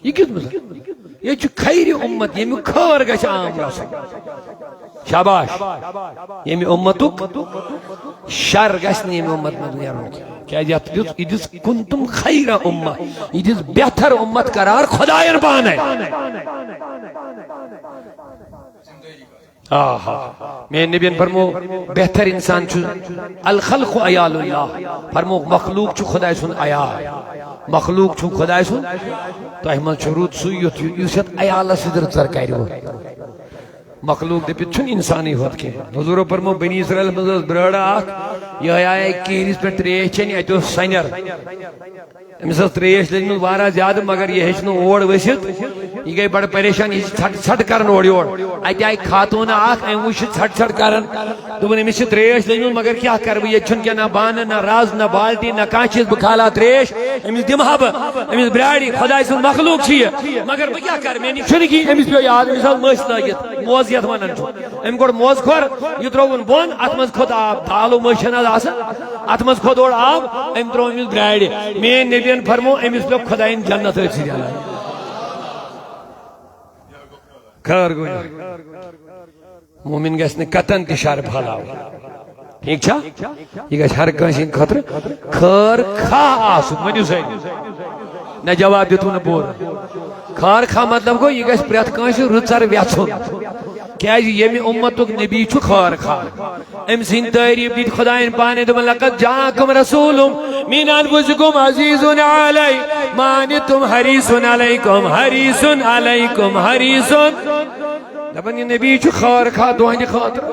یہِ کیُتھ مسلمان؟ ییٚتہِ چھُ خیرِ اُمت، ییٚمیُک خٲر گژھِ عام گژھُن۔ شاباش۔ ییٚمہِ اُمتُک شر گژھِ نہٕ ییٚمہِ اُمت منٛز نیرُن کینٛہہ۔ کیازِ یتھ دیُت، یہِ دِژ کنتم خیر امہ، یہِ دِژ بہتر اُمت قرار خداین پانے۔ آہا۔ میٲنۍ نبیَن فرمو، بہتر انسان چھُ الخلق عیال اللہ۔ فرمو، مخلوق چھُ خداے سُنٛد عیال۔ مخلوق چھُ خداے سُنٛد۔ تۄہہِ منٛز چھُ رُت سُے یُتھ، یُس یتھ عیالس سۭتۍ رٕژر کرِ وۄنۍ۔ مخلوق دٔپِتھ چھُنہٕ انسانٕے ہوت کینٛہہ۔ حضوٗرو فرمو، بنی اسرائیل منٛز ٲس برٲر اکھ، یِہوٚے آیے کیٖرِس پٮ۪ٹھ ترٛیش چیٚنہِ، اَتہِ اوس سَنٮ۪ر۔ أمِس ٲس ترٛیش لٔجمٕژ واریاہ زیادٕ، مگر یہِ ہیٚچ نہٕ اور ؤسِتھ۔ یہِ گٔے بڑٕ پریشان، یہِ چھِ ژھٹ ژھٹ کران اورٕ یورٕ۔ اَتہِ آیہِ خاتوٗنہ اکھ، أمۍ وٕچھ یہِ ژھٹ ژھٹ کران۔ دوٚپُن، أمِس چھِ ترٛیش لٔجمٕژ، مگر کیٛاہ کرٕ بہٕ؟ ییٚتہِ چھُنہٕ کینٛہہ، نہ بانہٕ، نہ رَز، نہ بالٹیٖن، نہ کانٛہہ چیٖز۔ بہٕ کھالہٕ ہا ترٛیش، أمِس دِمہٕ ہا بہٕ، أمِس برٛارِ۔ خۄداے سُنٛد مخلوٗق چھُ یہِ، مگر بہٕ کیٛاہ کرٕ؟ مےٚ نِش چھُنہٕ کِہیٖنۍ۔ أمِس پیوٚو یاد، أمِس ٲس مٔسۍ لٲگِتھ، موزٕ یَتھ وَنان چھُ۔ أمۍ کوٚڑ موزٕ کھۄر، یہِ ترٛووُن بۄن، اَتھ منٛز کھوٚت آب، دالو مٔسۍ چھَنہٕ حظ آسان؟ اتھ منٛز کھوٚت اورٕ آب، أمۍ ترٛوو أمِس برٛارِ۔ میٛٲنۍ نبین فرمو، أمِس پیوٚو خۄدایَن جنت أتھۍ سۭتۍ اَنان۔ خٲر گوٚو۔ مومن گژھِ نہٕ قطعاً تہِ شر پھٔہلاوُن۔ ٹھیٖک چھا؟ یہِ گژھِ ہر کٲنٛسہِ ہٕنٛدِ خٲطرٕ خٲر خواہ آسُن۔ ؤنِو سٲری۔ نہ، جواب دیُتوٕ نہٕ پوٗرٕ۔ خٲر خواہ مطلب گوٚو، یہِ گژھِ پرٛٮ۪تھ کٲنٛسہِ رٕژر وٮ۪ژھُن۔ کیٛازِ ییٚمہِ اُمتُک نبی چھُ خٲر خواہ۔ أمۍ سٕنٛدۍ تعریٖف دِتۍ خۄدایَن پانَے، دوٚپُن، "لقد جاءکم رسول من انفسکم عزیز علیہ ما عنتم حریص علیکم، حریص علیکم، حریص۔" دَپان، یہِ نبی چھُ خٲر خواہ تُہٕنٛدِ خٲطرٕ۔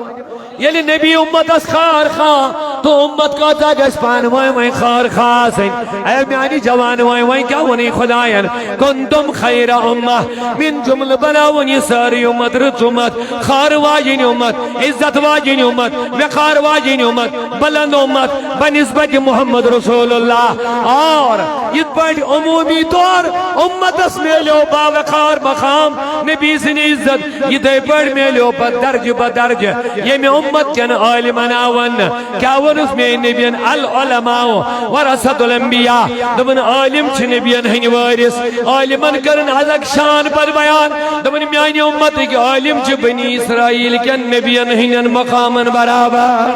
ییٚلہِ نبی اُمتَس خٲر خواہ، تہٕ اُمت کۭژاہ گژھِ پانہٕ ؤنۍ وۄنۍ خٲر خواہ آسٕنۍ؟ اے میٛانہِ جوان، وۄنۍ، وۄنۍ کیٛاہ ووٚنُے خۄدایَن؟ کنتم خیر امہ، من جملہٕ بناوُن یہِ سٲرٕے اُمت رٕژ اُمت، خٲر واجیٚنۍ اُمت، عزت واجیٚنۍ اُمت، وقار واجیٚنۍ اُمت، بلند اُمت بنسبت محمد رسول اللہ۔ اور یِتھ پٲٹھۍ عمومی طور اُمتس میلیو باوقار مقام نبی سٕنٛدِ عزت، یِتھے پٲٹھۍ میلیو پتہٕ درجہٕ بدرجہٕ ییٚمہِ اُمت کٮ۪ن عٲلمن آو وننہٕ۔ کیٛاہ ووٚنُس میٛٲنۍ نبین؟ العلماء ورثۃ الانبیاء۔ دوٚپُن، عٲلِم چھِ نبین ہٕنٛدۍ وٲرِث۔ عٲلِمن کٔرٕن حضرت شان پتہٕ بیان۔ دوٚپُن، میٛانہِ اُمتٕکۍ عٲلِم چھِ بنی اسرائیل کٮ۪ن نبین ہٕنٛدٮ۪ن مقامن برابر۔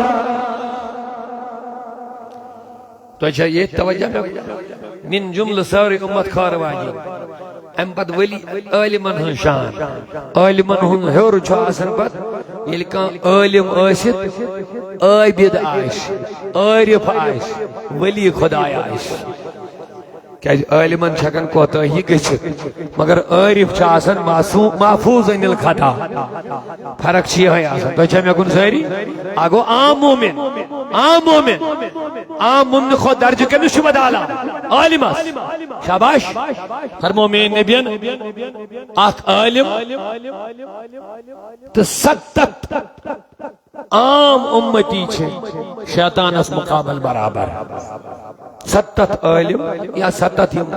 تۄہہِ چھا ییٚتہِ توجہ مےٚ؟ من جملہٕ سٲرٕے اُمت خٲر واجیٚنۍ۔ اَمہِ پتہٕ ؤلی عٲلِمن ہٕنٛز شان۔ عٲلِمن ہُنٛد ہیوٚر چھُ آسان پتہٕ، ییٚلہِ کانٛہہ عٲلِم ٲسِتھ عٲبِد آسہِ، عٲرِف آسہِ، ؤلی خۄداے آسہِ۔ کیٛازِ عٲلِمن چھِ ہٮ۪کان کوتٲہی گٔژھِتھ، مگر عٲرِف چھِ آسان معصوم، محفوظ عن الخطا۔ فرق چھِ یِہوٚے آسان۔ تۄہہِ چھا مےٚ کُن سٲری؟ اَکھ گوٚو عام مومن، عام مومن، عام مومنہٕ کھۄتہٕ درجہٕ کٔمِس چھُ پتہٕ اعلیٰ؟ عٲلِمس۔ شاباش۔ فرمو میٛٲنۍ نبین، اکھ عٲلِم تہٕ ستتھ عام اُمتی چھِ شیطانس مقابل برابر۔ ستتھ عٲلِم یا ستتھ یِم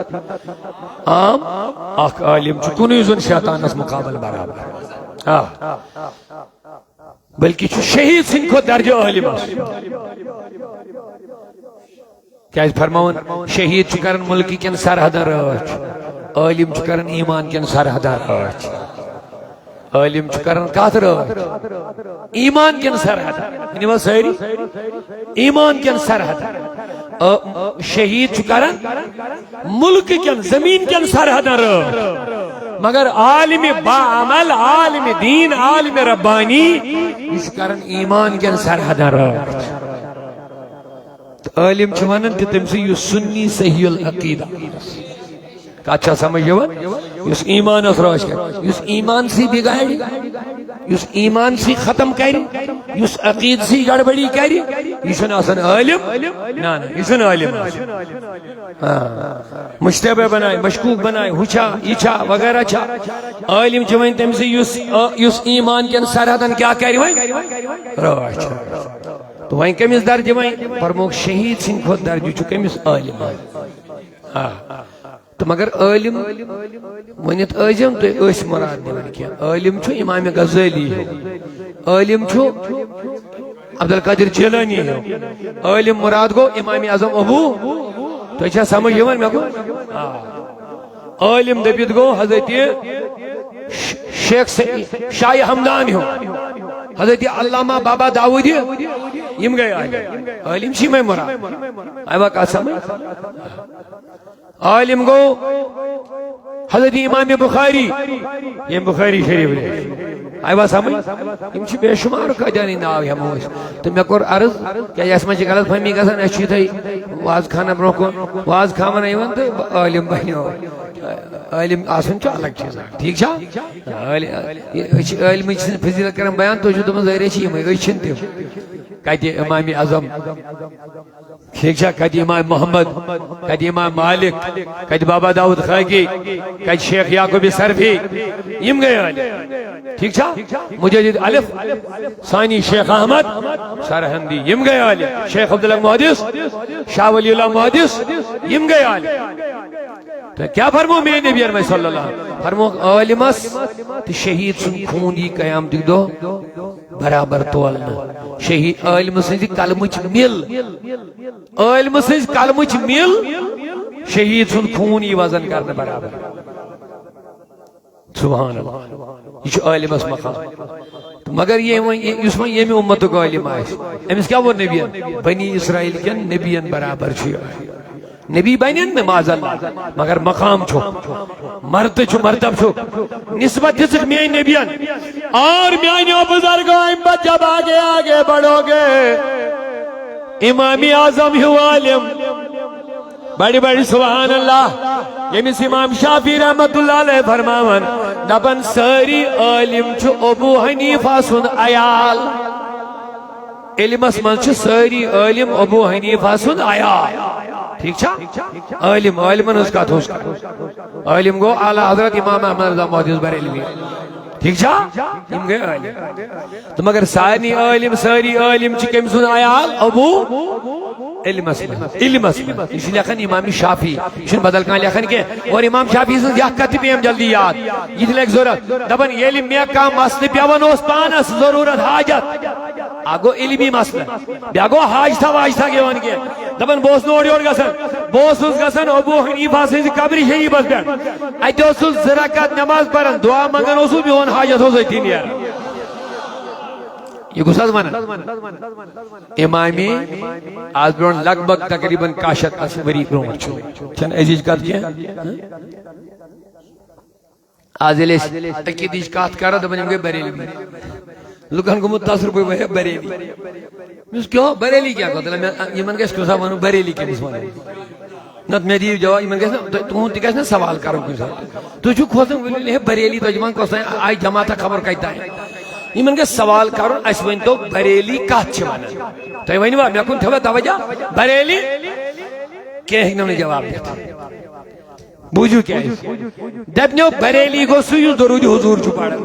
عام، اکھ عٲلِم چھُ کُنُے زوٚن شیطانس مقابل برابر۔ آ۔ بلکہِ چھُ شہیٖد سٕنٛدِ کھۄتہٕ درجہٕ عٲلِمس۔ کیٛازِ فرماوان، شہیٖد چھُ کران مُلکہِ کٮ۪ن سرحدن رٲچھ، عٲلِم چھُ کران ایمان کٮ۪ن سرحدن رٲچھ۔ عٲلِم چھُ کران کتھ رٲچھ؟ ایمان کٮ۪ن سرحدن۔ ؤنِو حظ سٲری، ایمان کٮ۪ن سرحدن۔ آ، شہیٖد چھُ کران مُلکہٕ کٮ۪ن، زمیٖن کٮ۪ن سرحدن رٲچھ، مگر عالم باعمل، عالم دین، عالم ربانی، یہِ چھُ کران ایمان کٮ۪ن سرحدن رٲچھ۔ تہٕ عٲلِم چھِ ونان تہِ تٔمۍ سٕے یُس سُنی صحیح العقیدہ۔ کتھ چھا سمجھ یِوان؟ یُس ایمانس رٲچھ کرِ، یُس ایمان سٕے بگاڑِ، یُس ایمان سٕے ختم کرِ، یُس عقیدٕ سٕے گڑبڑی کرِ، یہِ چھُنہٕ آسان عٲلِم۔ نہ، نہ، یہِ چھُنہٕ عٲلِم آسان۔ ہاں۔ مشتبہ بناے، مشکوک بناے، ہُہ چھا، یہِ چھا، وغیرہ چھا۔ عٲلِم چھِ وۄنۍ تٔمۍ سٕے یُس، یُس ایمان کٮ۪ن سرحدن کیٛاہ کرِ وۄنۍ؟ رٲچھ۔ تہٕ وۄنۍ کٔمِس درجہِ وۄنۍ؟ فرموکھ شہیٖد سٕنٛدِ کھۄتہٕ درجہِ چھُ کٔمِس؟ عٲلِمن۔ آ۔ تہٕ مگر عٲلِم ؤنِتھ ٲسۍزیو نہٕ تُہۍ أسۍ مُراد نِوان کینٛہہ۔ عٲلِم چھُ امام غزٲلی ہیوٗ۔ عٲلِم چھُ عبدالقادر جیلانی ہیوٗ۔ عٲلِم مُراد گوٚو امام اعظم ابو۔ تۄہہِ چھا سمجھ یِوان مےٚ کُن؟ آ۔ عٲلِم دٔپِتھ گوٚو حضرت ش-، شیخ س-، شاہ ہمدان ہیوٗ۔ حضرت علامہ بابا داؤدی، یِم گٔے عٲلِم۔ عٲلِم چھِ یِمے مُراد۔ آیوا کتھ سمجھ؟ عٲلِم گوٚو حضرت امام بخاری، ییٚمۍ بخاری شریف لیٚچھ۔ آیوا سمجھ؟ یِم چھِ بے شمار قٲدیانی ناو ہٮ۪مو أسۍ۔ تہٕ مےٚ کوٚر عرض، کیٛازِ اَسہِ منٛز چھِ غلط فہمی گژھان، أسۍ چھِ یِتھَے وازٕ خانہ برٛونٛہہ کُن وازٕ کھٮ۪وان یِوان تہٕ عٲلِم بنیو۔ عٲلِم آسُن چھُ الگ چیٖز، ٹھیٖک چھا؟ عٲلِم، یہِ، أسۍ چھِ عٲلمٕچ فضیلت کران بیان، تُہۍ چھِو دَپان ظٲہرے چھِ یِمَے، أسۍ چھِنہٕ تِم۔ کَتہِ امام اعظم؟ ٹھیک چھا؟ کتہِ امام محمد، کتہِ امام مالک، کتہِ بابا داؤد خاکی، کتہِ شیخ یعقوب سرفی؟ یم گٔے عٲلم۔ ٹھیک چھا؟ مجدد الف ثانی شیخ احمد سرہندی، یم گٔے عٲلم۔ شیخ عبداللہ محدث، شاہ ولی اللہ محدث، یم گٔے عٲلم۔ تو کیا فرمو میٲنۍ نبی علیہ صلی اللہ علیہ وسلم؟ فرمو عٲلمس تہٕ شہید سُنٛد خوٗن یی قیامتٕکۍ دۄہ برابر تولنہٕ۔ شہید عٲلمہٕ سٕنٛزِ قلمٕچ مِل، عٲلمہٕ سٕنٛزِ قلمٕچ مِل، شہید سُنٛد خوٗن یی وزن کرنہٕ برابر۔ سبحان اللہ، یہِ چھُ عٲلمس مقام۔ تہٕ مگر یہِ وۄنۍ، یُس وۄنۍ ییٚمہِ اُمتُک عٲلم آسہِ، أمِس کیٛاہ ووٚن نبیَن؟ بنی اسرائیل کٮ۪ن نبیَن برابر چھُ یہِ عٲلم۔ نبی بنن نہٕ معاذ اللہ، مگر مقام چھُ، مرتبہٕ چھُ، مرتب چھُ۔ نسبت دِژٕکھ میٲنۍ نبیَن۔ اور میانیو بزرگوں، ام پت جب آگے آگے بڑھو گے، امام اعظم ہیو عالم، بڑِ بڑِ سبحان اللہ، ییٚمِس امام شافعی رحمت اللہ علیہ فرماوان، دپان سٲری عٲلم چھُ ابو حنیفہ سُنٛد عیال۔ علمس منٛز چھِ سٲری عٲلم ابو حنیفہ سُنٛد عیال۔ ٹھیک چھا؟ عٲلم، عٲلمن ہٕنٛز کتھ اوس کران۔ عٲلم گوٚو اعلیٰ حضرت امام احمد رضا محدث بریلوی۔ ٹھیک چھا؟ یِم گٔے عٲلم۔ تہٕ مگر سارنٕے عٲلم، سٲری عٲلم چھِ کٔمۍ سُنٛد عیال؟ ابو علمس منٛز، علمس منٛز۔ یہِ چھُ لیکھان امام شافعی، یہِ چھُنہٕ بدل کانٛہہ لیکھان کینٛہہ۔ اور امام شافعی سٕنٛز یہِ اکھ کتھ تہِ پیٚیَم جلدی یاد، یہِ تہِ لگہِ ضروٗرت۔ دپان ییٚلہِ مےٚ کانٛہہ مسلہٕ پٮ۪وان اوس پانس ضروٗرت، حاجت، اکھ گوٚو علمی مسلہٕ، بیٛاکھ گوٚو حاجتھا واجتھا یِوان کینٛہہ۔ دپان بہٕ اوسُس نہٕ اورٕ یورٕ گژھان، بہٕ اوسُس گژھان ابو حنیفہ سٕنٛزِ قبرِ شریٖفس پٮ۪ٹھ، اتہِ اوسُس زٕ رکعت نماز پران، دعا منگان اوسُس، میون حاجت اوس أتھی نیران۔ یہِ گوٚژھ حظ ونان۔ امامی آز برونٛٹھ لگ بگ تقریباً کاہ شیٚتھ ؤری برونٛٹھ چھُ۔ چھَنہٕ أزِچ کتھ کینٛہہ۔ آز ییٚلہِ أسۍ عقیدٕچ کتھ کرو، دپان یِم گٔے بریلوی۔ لُکن گوٚمُت تصرُفٕے، وۄنۍ ہے بریلی۔ مےٚ ووٚنُس، کیٛاہ بریلی کیٛاہ گوٚو؟ دپان مےٚ، یِمن گژھِ کُنہِ ساتہٕ ونُن بریلی کٔمِس ونان؟ نتہٕ مےٚ دِیِو جواب، یِمن گژھِ نہ، تُہۍ، تُہُنٛد تہِ گژھِ نہ سوال کرُن کُنہِ ساتہٕ۔ تُہۍ چھِو کھوژان، ؤنِو ہے بریلی، تۄہہِ چھِ وَنان کۄس تام آیہِ جماعتہ خبر کتہِ تام۔ یِمن گژھِ سوال کرُن، اسہِ ؤنۍ تو بریلی کتھ چھِ ونان؟ تُہۍ ؤنِو مےٚ کُن، تھٲوِو توجہ، بریلی؟ کینٛہہ ہیٚکہِ نہٕ وۄنۍ جواب دِتھ۔ بوٗزِو کیٛازِ؟ دَپنو بریلی گوٚو سُہ یُس درود حضور چھُ پران۔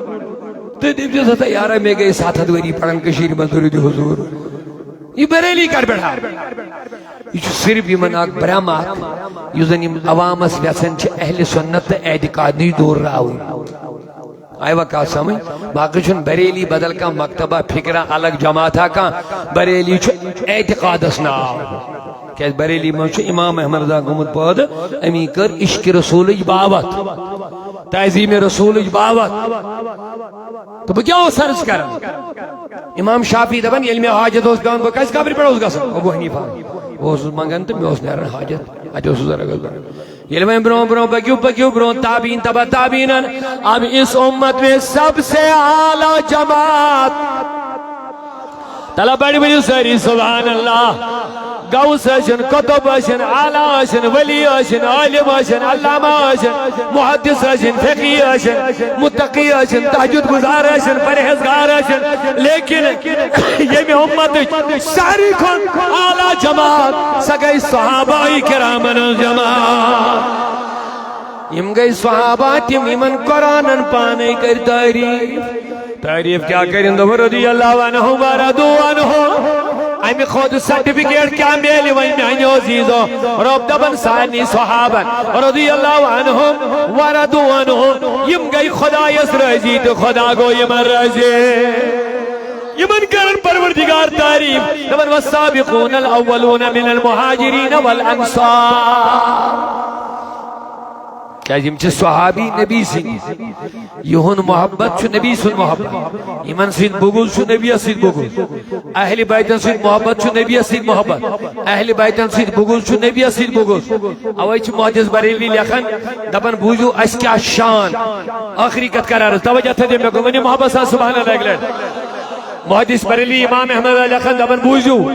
تُہۍ دٔپۍزیوس ہسا یارا، مےٚ گٔے ستھ ہتھ ؤری پران کٔشیٖرِ منٛز درود حضور۔ یہِ بریلی کر پٮ۪ٹھ آو؟ یہِ چھُ صرف یِمن اکھ برٛم اکھ، یُس زن یِم عوامس وٮ۪ژھان چھِ اہل سنت تہٕ اعتقاد نِش دوٗر راوُن۔ آیوا کتھ سمجھ؟ باقٕے چھُنہٕ بریلی بدل کانٛہہ مکتبہ فکرہ الگ جماعتہ کانٛہہ، بریلی چھُ اعتقادس ناو۔ کیازِ بریلی منٛز چھُ امام احمد رضا گوٚمُت پٲدٕ، أمی کٔر عشق رسولٕچ باوتھ، تعظیم رسولٕچ باوتھ۔ تہٕ بہٕ کیٛاہ اوس عرض کران؟ امام شافعی دپان، ییٚلہِ مےٚ حاجت اوس پٮ۪وان، بہٕ کتھ قبرِ پٮ۪ٹھ اوس گژھان؟ ابو حنیفہ۔ بہٕ اوسُس منگان تہٕ مےٚ اوس نیران حاجت، اتہِ اوسُس زرٕ گژھان۔ ییٚلہِ وۄنۍ برونٛہہ برونٛہہ پٔکِو، پٔکِو برونٛہہ، تابعین تبع تابعینن، اب اس امت میں سب سے اعلیٰ جماعت۔ تلا بڑِ ؤنِو سٲری سبحان اللہ۔ غوث ٲسِن، قطب ٲسِن، اعلیٰ ٲسِن، ولی ٲسِن، عالم ٲسِن، علامہ ٲسِن، محدث ٲسِن، فقی ٲسِن، متقی ٲسِن، تہجد گزار ٲسِن، پرہیزگار ٲسِن، لیکن ییٚمہِ امتٕچ ساروی کھۄتہٕ اعلیٰ جماعت، سۄ گٔے صحابہ کرامن ہٕنٛز جماعت۔ یِم گٔے صحابہ تِم، یِمن قرآنن پانے کٔرۍ تعریف۔ تعریف کیا کرن، دوٚپُن رضی اللہ عنہم و رضوا عنہ۔ امہِ کھۄتہٕ سرٹیفکیٹ کیا میلہِ وۄنۍ میانیو عزیزو؟ رب دپان سارنٕے صحابن رضی اللہ عنہم و رضوا عنہ، یِم گٔے خدایس رٲضی تہٕ خدا گوٚو یِمن رٲضی۔ یِمن کرن پروردگار تعریف، دپان والسابقون الاولون من المہاجرین والانصار۔ کیازِ یِم چھِ صحابی نبی سٕنٛدۍ۔ یِہُنٛد محبت چھُ نبی سُنٛد محبت۔ یِمن سۭتۍ بغض چھُ نبیَس سۭتۍ بغض۔ اہلِ بیتن سۭتۍ محبت چھُ نبیَس سۭتۍ محبت۔ اہلِ بیتن سۭتۍ بغض چھُ نبیَس سۭتۍ بغض۔ اوے چھُ محدث بریلوی لیکھان، دپان، بوٗزِو اَسہِ کیٛاہ شان۔ ٲخری کتھ کرارس، توجہ تھٲیِو مےٚ کُن، ؤنِو محبت سان سبحان اللہ اکہِ لٹہِ۔ محدث بریلوی امام احمد لیکھان، دپان، بوٗزِو،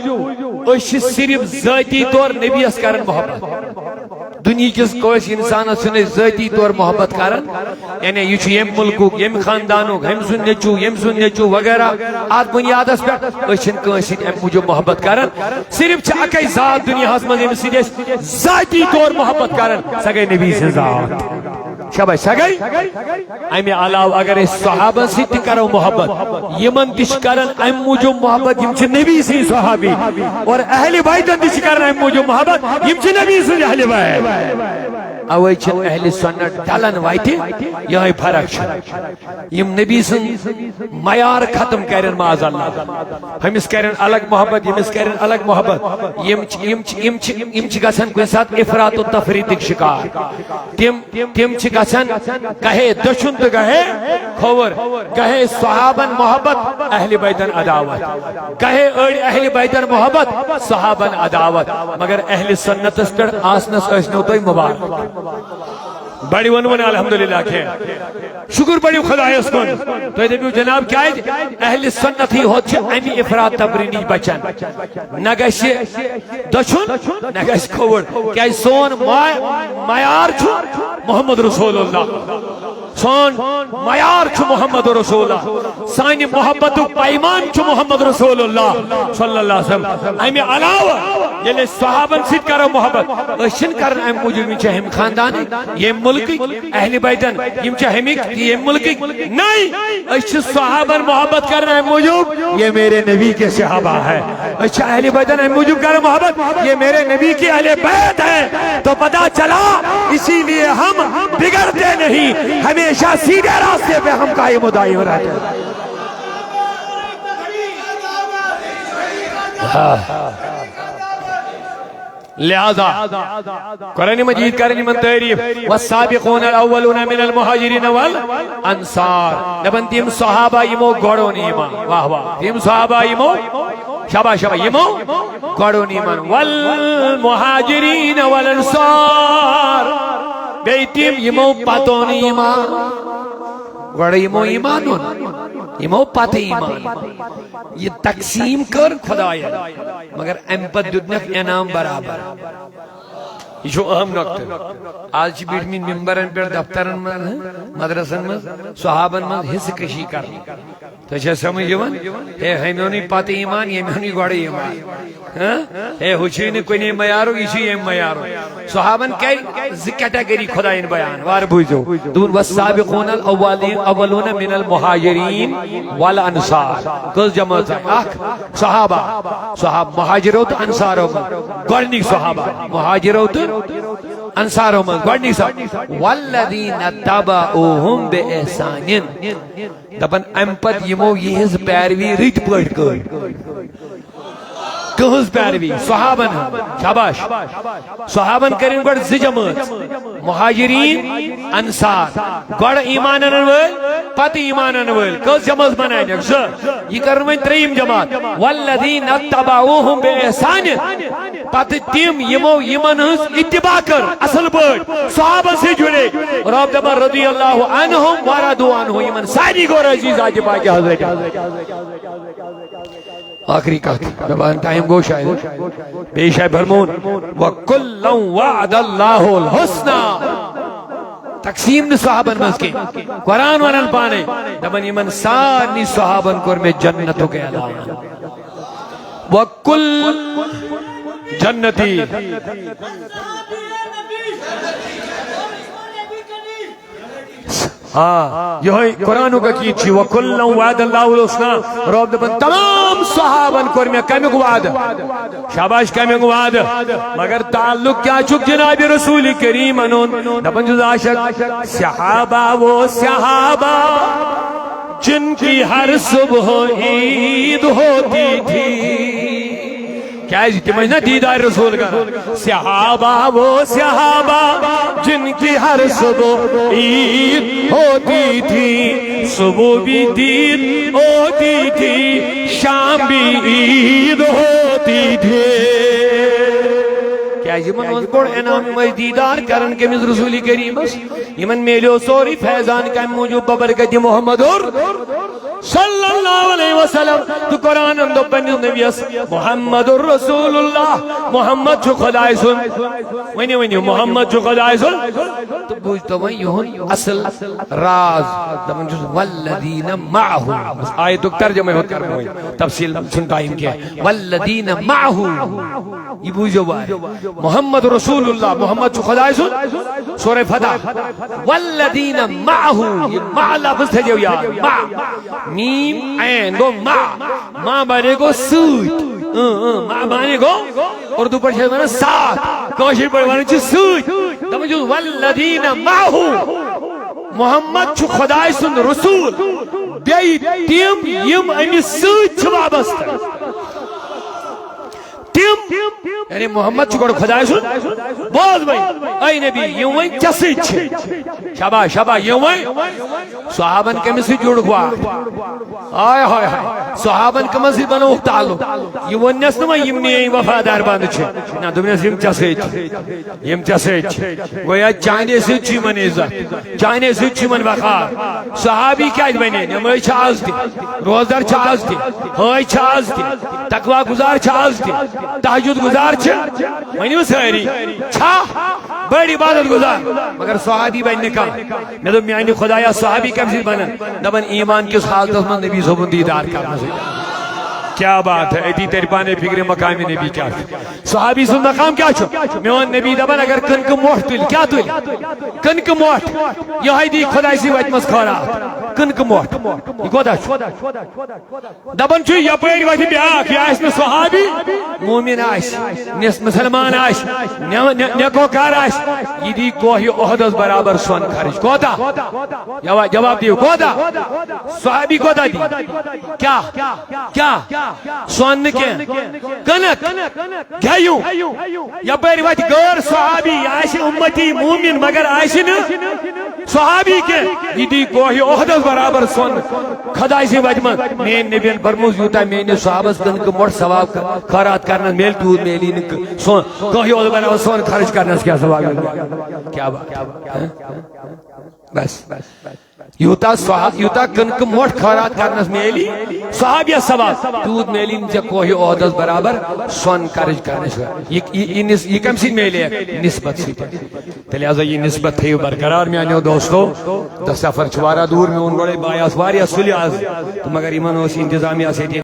أسۍ چھِ صرف ذٲتی طور نبیَس کران محبت۔ دُنیہِکِس کٲنٛسہِ اِنسانَس چھِنہٕ أسۍ ذٲتی طور محبت کران، یعنی یہِ چھُ ییٚمہِ مُلکُک، ییٚمہِ خاندانُک، ہُمۍ سُنٛد نیٚچوٗ، ییٚمہِ سُنٛد نیٚچوٗ وغیرہ۔ اَتھ بُنیادَس پٮ۪ٹھ أسۍ چھِنہٕ کٲنٛسہِ سۭتۍ اَمہِ موٗجوٗب محبت کران۔ صرف چھِ اَکٕے ذات دُنیاہَس منٛز، ییٚمِس سۭتۍ أسۍ ذٲتی طور محبت کران، سۄ گٔے نبی سٕنٛز ذات۔ شاباش، سۄ گٔے۔ اَمہِ علاوٕ اگر أسۍ صحابن سۭتۍ تہِ کرو محبت، یِمن تہِ چھِ کران اَمہِ موٗجوٗب محبت، یِم چھِ نبی سٕنٛدۍ صحابی۔ اور اہلِ بیتن تہِ چھِ کران اَمہِ موٗجوٗب محبت، یِم چھِ نبی سٕنٛدۍ اہلِ بیت۔ اوے چھِ اہلِ سنت ڈلان وتہِ، یِہوٚے فرق چھِ۔ یِم نبی سٕنٛز معیار ختم کرن، معاذ اللہ، ہُمِس کرن الگ محبت، ییٚمِس کرن الگ محبت۔ یِم چھِ، یِم چھِ، یِم چھِ، یِم چھِ گژھان کُنہِ ساتہٕ افراط و تفریطٕکۍ شکار۔ تِم، تِم چھِ گژھان گہے دٔچھُن تہٕ گہے کھووُر، گہے صحابن محبت، اہلِ بیتن عداوت، گہے أڑۍ اہلِ بیتن محبت، صحابن عداوت۔ مگر اہلِ سنتس پٮ۪ٹھ آسنس ٲسۍ نو تُہۍ مبارک۔ بڑِ ووٚنوٕ نہٕ الحمدللہ کینٛہہ۔ شُکُر بڑِو خۄدایس کُن۔ تُہۍ دٔپِو جناب، کیٛازِ؟ اہلِ سنت ہی ہوت چھِ اَمہِ افراط تفری نِش بچان۔ نہ گژھِ دٔچھُن، نہ گژھِ کھووُر۔ کیٛازِ سون ما-، معیار چھُ محمد رسول اللہ۔ سون معیار چھُ محمد رسول اللہ۔ سانہِ محبتُک پیمان چھُ محمد رسول اللہ صلی اللہ علیہ وسلم۔ اَمہِ علاوٕ ییٚلہِ أسۍ صحابن سۭتۍ کرو محبت، أسۍ چھِنہٕ کران اَمہِ موٗجوٗب، یِم چھِ ہُمہِ خاندانٕکۍ، ییٚمہِ مُلکٕکۍ، اہلِ بیتن، یِم چھِ ہُمِکۍ، ییٚمہِ مُلکٕکۍ۔ نہیں، أسۍ چھِ صحابن محبت کران اَمہِ موٗجوٗب، یہ میرے نبی کے صحابہ ہے۔ أسۍ چھِ اہلِ بیتن اَمہِ موٗجوٗب کران محبت، یہ میرے نبی کی اہلِ بیت ہے۔ تو پتہ چلا، اسی لیے ہم بگڑتے نہیں، ہمیشہ سیدھے راستے پہ ہم قائم و دائم رہتے ہیں۔ ہاں۔ لہذا قرآن مجید کرن یِمن تعریف، "والسابقون الاولون من المہاجرین والانصار"، دپان تِم صحابہ یِمو گۄڈٕ اوٚن ایمان۔ واہ واہ، تِم صحابہ یِمو، شاباش شاباش، یِمو گۄڈٕ اوٚن ایمان۔ "والمہاجرین والانصار"، بیٚیہِ تِم یِمو پتہٕ اوٚن ایمان۔ گۄڈٕ یِمو ایمان اوٚن، یِمو پتہٕ ایمان۔ یہِ تقسیٖم کٔر خۄدایَن، مگر اَمہِ پتہٕ دیُتنَکھ انعام برابر۔ یہِ چھُ اہم نۄقطہٕ۔ آز چھِ بیٖٹھمٕتۍ مِمبرن پٮ۪ٹھ، دفترن منٛز، ہہ، مدرسن منٛز، صحابن منٛز حصہٕ کشی کرنہِ۔ تۄہہِ چھا سمجھ یِوان؟ ہے، ہُمۍ اوٚنُے پتہٕ ایمان، ییٚمۍ اوٚنُے گۄڈٕ ایمان۔ ہہ؟ ہے، ہُہ چھُے نہٕ کُنے معیارُک، یہِ چھُ ییٚمہِ معیارُک۔ صحابن کَرِ زٕ category خۄدایَن بیان، وارٕ بوٗزِو۔ دوٚپُن، "والسابقون الاولین، اولون من المہاجرین والانصار"۔ کٔژ جمٲژ آیہِ؟ اکھ۔ صحابہ، صحاب-، مہاجرو تہٕ انصارو منٛز گۄڈٕنِکۍ صحابہ، مہاجرو تہٕ انصارو منٛز گۄڈٕنِکۍ صحابہ۔ "والذین تبعوہم باحسان"۔ دپان، امہِ پتہٕ یِمو یِہنٛز پیروی رٕتۍ پٲٹھۍ کٔر۔ کٕہٕنٛز پیروی؟ صحابن ہٕنٛز۔ شاباش۔ صحابن کٔرِن گۄڈٕ زٕ جمٲژ، مہاجرین، انصار۔ گۄڈٕ ایمان انن وٲلۍ، پتہٕ ایمان انن وٲلۍ۔ کٔژ جمٲژ بناونکھ؟ زٕ۔ یہِ کٔرٕن وۄنۍ ترٛیٚیِم جماعت۔ "والذین اتبعوہم باحسان"۔ پتہٕ تِم یِمو یِمن ہٕنٛز اتباع کٔر اصل پٲٹھۍ، صحابن سۭتۍ جُڑے۔ رب دپان، "رضی اللہ عنہم ورضوا عنہ"، یِمن سارنٕے گوٚو رضی ذاتِ پاکہِ حضرت۔ آخری کتھ، مےٚ باسان ٹایم گوٚو شاید۔ بیٚیہِ شاید فرمووُن، "وَكُلًّا وَعَدَ اللَّهُ الْحُسْنَى"۔ تقسیٖم نہٕ صحابن منٛز کینٛہہ۔ قرآن ونان پانے، دپان، یِمن سارنٕے صحابن کوٚر مےٚ جنتُک اعلان۔ وَكُلُّ جنتی۔ آ، یِہوٚے قرآنُک عقیٖد چھُ، "وَكُلًّا وَعَدَ اللَّهُ الْحُسْنَى"۔ رۄب دَپان، تمام صحابن کوٚر مےٚ کَمیُک وعدٕ؟ شاباش، کَمیُک وعدٕ؟ مگر تعلق کیٛاہ چھُکھ جناب رسول کریٖمن ہُنٛد؟ دَپان چھُس عاشق، صحابہ وہ صحابہ جن کی ہر صبح عید ہوتی تھی۔ کیازِ تِم ٲسۍ نہ دیٖدار رسول کران۔ صحابہ وہ صحابہ جن کی ہر صبح عید ہوتی تھی، صبح بھی دید ہوتی تھی، شام بھی عید ہوتی تھی۔ کیازِ یِمن اوس بوٚڑ انعام، یِم ٲسۍ دیٖدار کران کٔمِس؟ رسول کریٖمس۔ یِمن میلیو سورُے فیضان کمہِ موٗجوٗب؟ ببرکتِ محمد اور صلی اللہ علیہ وسلم۔ تہٕ قرآنن دوٚپ پننِس نبیَس، "محمد رسول اللہ، محمد چھُ خدائے سُنٛد۔" ؤنِو، ؤنِو، "محمد چھُ خدائے سُنٛد۔" تہٕ بوٗزتو وۄنۍ یِہُنٛد اصل راز۔ دَپان چھُس، "والذین معہ۔" بس آیتُک ترجمے ہوت کرٕ بہٕ وۄنۍ، تفصیل چھُنہٕ ٹائم کینٛہہ۔ "والذین معہ۔" یہِ بوٗزِو وارٕ۔ محمد رسول اللہ، محمد چھُ خدائے سُنٛد۔ سورہ فتح۔ "والذین معہ"، یہِ مع لفظ تھٲیزیو یاد۔ مع۔ میم عین گوٚو مع۔ مع معنی گوٚو سۭتۍ۔ اۭں، اۭں، مع معنی گوٚو، اردو پٲٹھۍ چھِ أسۍ وَنان ساتھ۔ کٲشِر پٲٹھۍ وَنان چھِ سۭتۍ۔ دَپان چھُس، "والذین معہ"۔ محمد چھُ خدائے سُنٛد رسول۔ بیٚیہِ تِم یِم أمِس سۭتۍ چھِ وابستہٕ۔ تِم، یعنی محمد چھُ گۄڈٕ خدائے سُنٛد۔ بوز وۄنۍ، اے نبی، یِم وۄنۍ ژےٚ سۭتۍ چھِ۔ شاباش، شاباش، یِم وۄنۍ۔ صحابن کٔمِس سۭتۍ جُڑُکھ واٹھ؟ ہاے، ہاے، ہاے۔ صحابن کٔمِس سۭتۍ بنووُکھ تعلق؟ یہِ ووٚننس نہٕ وۄنۍ یِم میٲنۍ وفادار بندٕ چھِ۔ نہ، دوٚپنس یِم ژےٚ سۭتۍ چھِ۔ یِم ژےٚ سۭتۍ چھِ۔ گویا چانے سۭتۍ چھُ یِمن عزت۔ چانے سۭتۍ چھُ یِمن وقار۔ صحابی کیازِ بنے؟ نمٲز چھِ آز تہِ، روزدار چھِ آز تہِ، حٲج چھِ آز تہِ، تقوی گزار چھِ آز تہِ، تہجد گزار چھِ، ؤنِو سٲری، چھا بٔڑ عبادت گزار، مگر صحابی بنہِ نہٕ کانٛہہ۔ مےٚ دوٚپ، میانہِ خدایا، صحابی کمہِ سۭتۍ بنن؟ دپان، ایمان کِس حالتس منٛز نبی صٲبُن دیٖدار کرنہٕ سۭتۍ۔ کیا بات ہے، أتی ترِ پانے فکرِ مقام نبی کیا چھُ۔ صحابی سُنٛد مقام کیا چھُ؟ میون نبی دپان، اگر کٕنکہٕ مۄٹھ تُلہِ، کیا تُلہِ؟ کٕنکہٕ مۄٹھ۔ یہے دی خداے سٕے وتہِ منٛز خٲرات۔ کٕنکہٕ مۄٹھ۔ یہِ کوتاہ چھُ؟ دپان چھُ، یپٲرۍ وتھِ بیاکھ، یہِ آسہِ نہٕ صحابی، مومن آسہِ، نِس مسلمان آسہِ، نہ، نہ، نیکوکار آسہِ، یہِ دی کوہہِ احدس برابر سۄن خرٕچ۔ کوتاہ؟ جواب، جواب دِیِو، کوتاہ؟ صحابی کوتاہ دی؟ کیا؟ کیا؟ سۄن نہٕ کینٛہہ۔ کٕنک۔ گیُن۔ یپٲرۍ وتہِ غٲر صحابی، یہِ آسہِ اُمتی مومن مگر آسہِ نہٕ صحابی کینٛہہ، یہِ دی کوہہِ احدس برابر سۄن۔ خداے سٕنٛدِ وتہِ منٛز۔ میٲنۍ نبین فرموو، یوٗتاہ میٲنِس صحابس کٕنکہٕ مۄٹھ ثواب ک-، خٲرات کرنس میلہِ، تیوٗت میلی نہٕ ک-، سۄن۔ کوہہِ احدس برابر سۄن خرٕچ کرنس کیٛاہ ثواب میلہِ؟ کیا بات؟ ہاں؟ بس۔ یوٗتاہ صحا-، یوٗتاہ کٕنکہٕ مۄٹھ خٲرات کرنس میلی صحابیس ثواب، تیوٗت میلی نہٕ ژےٚ کوہہِ احدس برابر سۄن خرٕچ کرنس۔ یہِ، یہِ، یہِ نس-، یہِ کمہِ سۭتۍ میلے؟ نسبت سۭتۍ۔ تیٚلہِ ہسا یہِ نسبت تھٲیِو برقرار میانیو دوستو۔ تہٕ سفر چھُ واریاہ دوٗر، مےٚ ووٚن گۄڈے، بہٕ آیاس واریاہ سُلہِ آز، تہٕ مگر یِمن اوس انتظامیہ سۭتۍ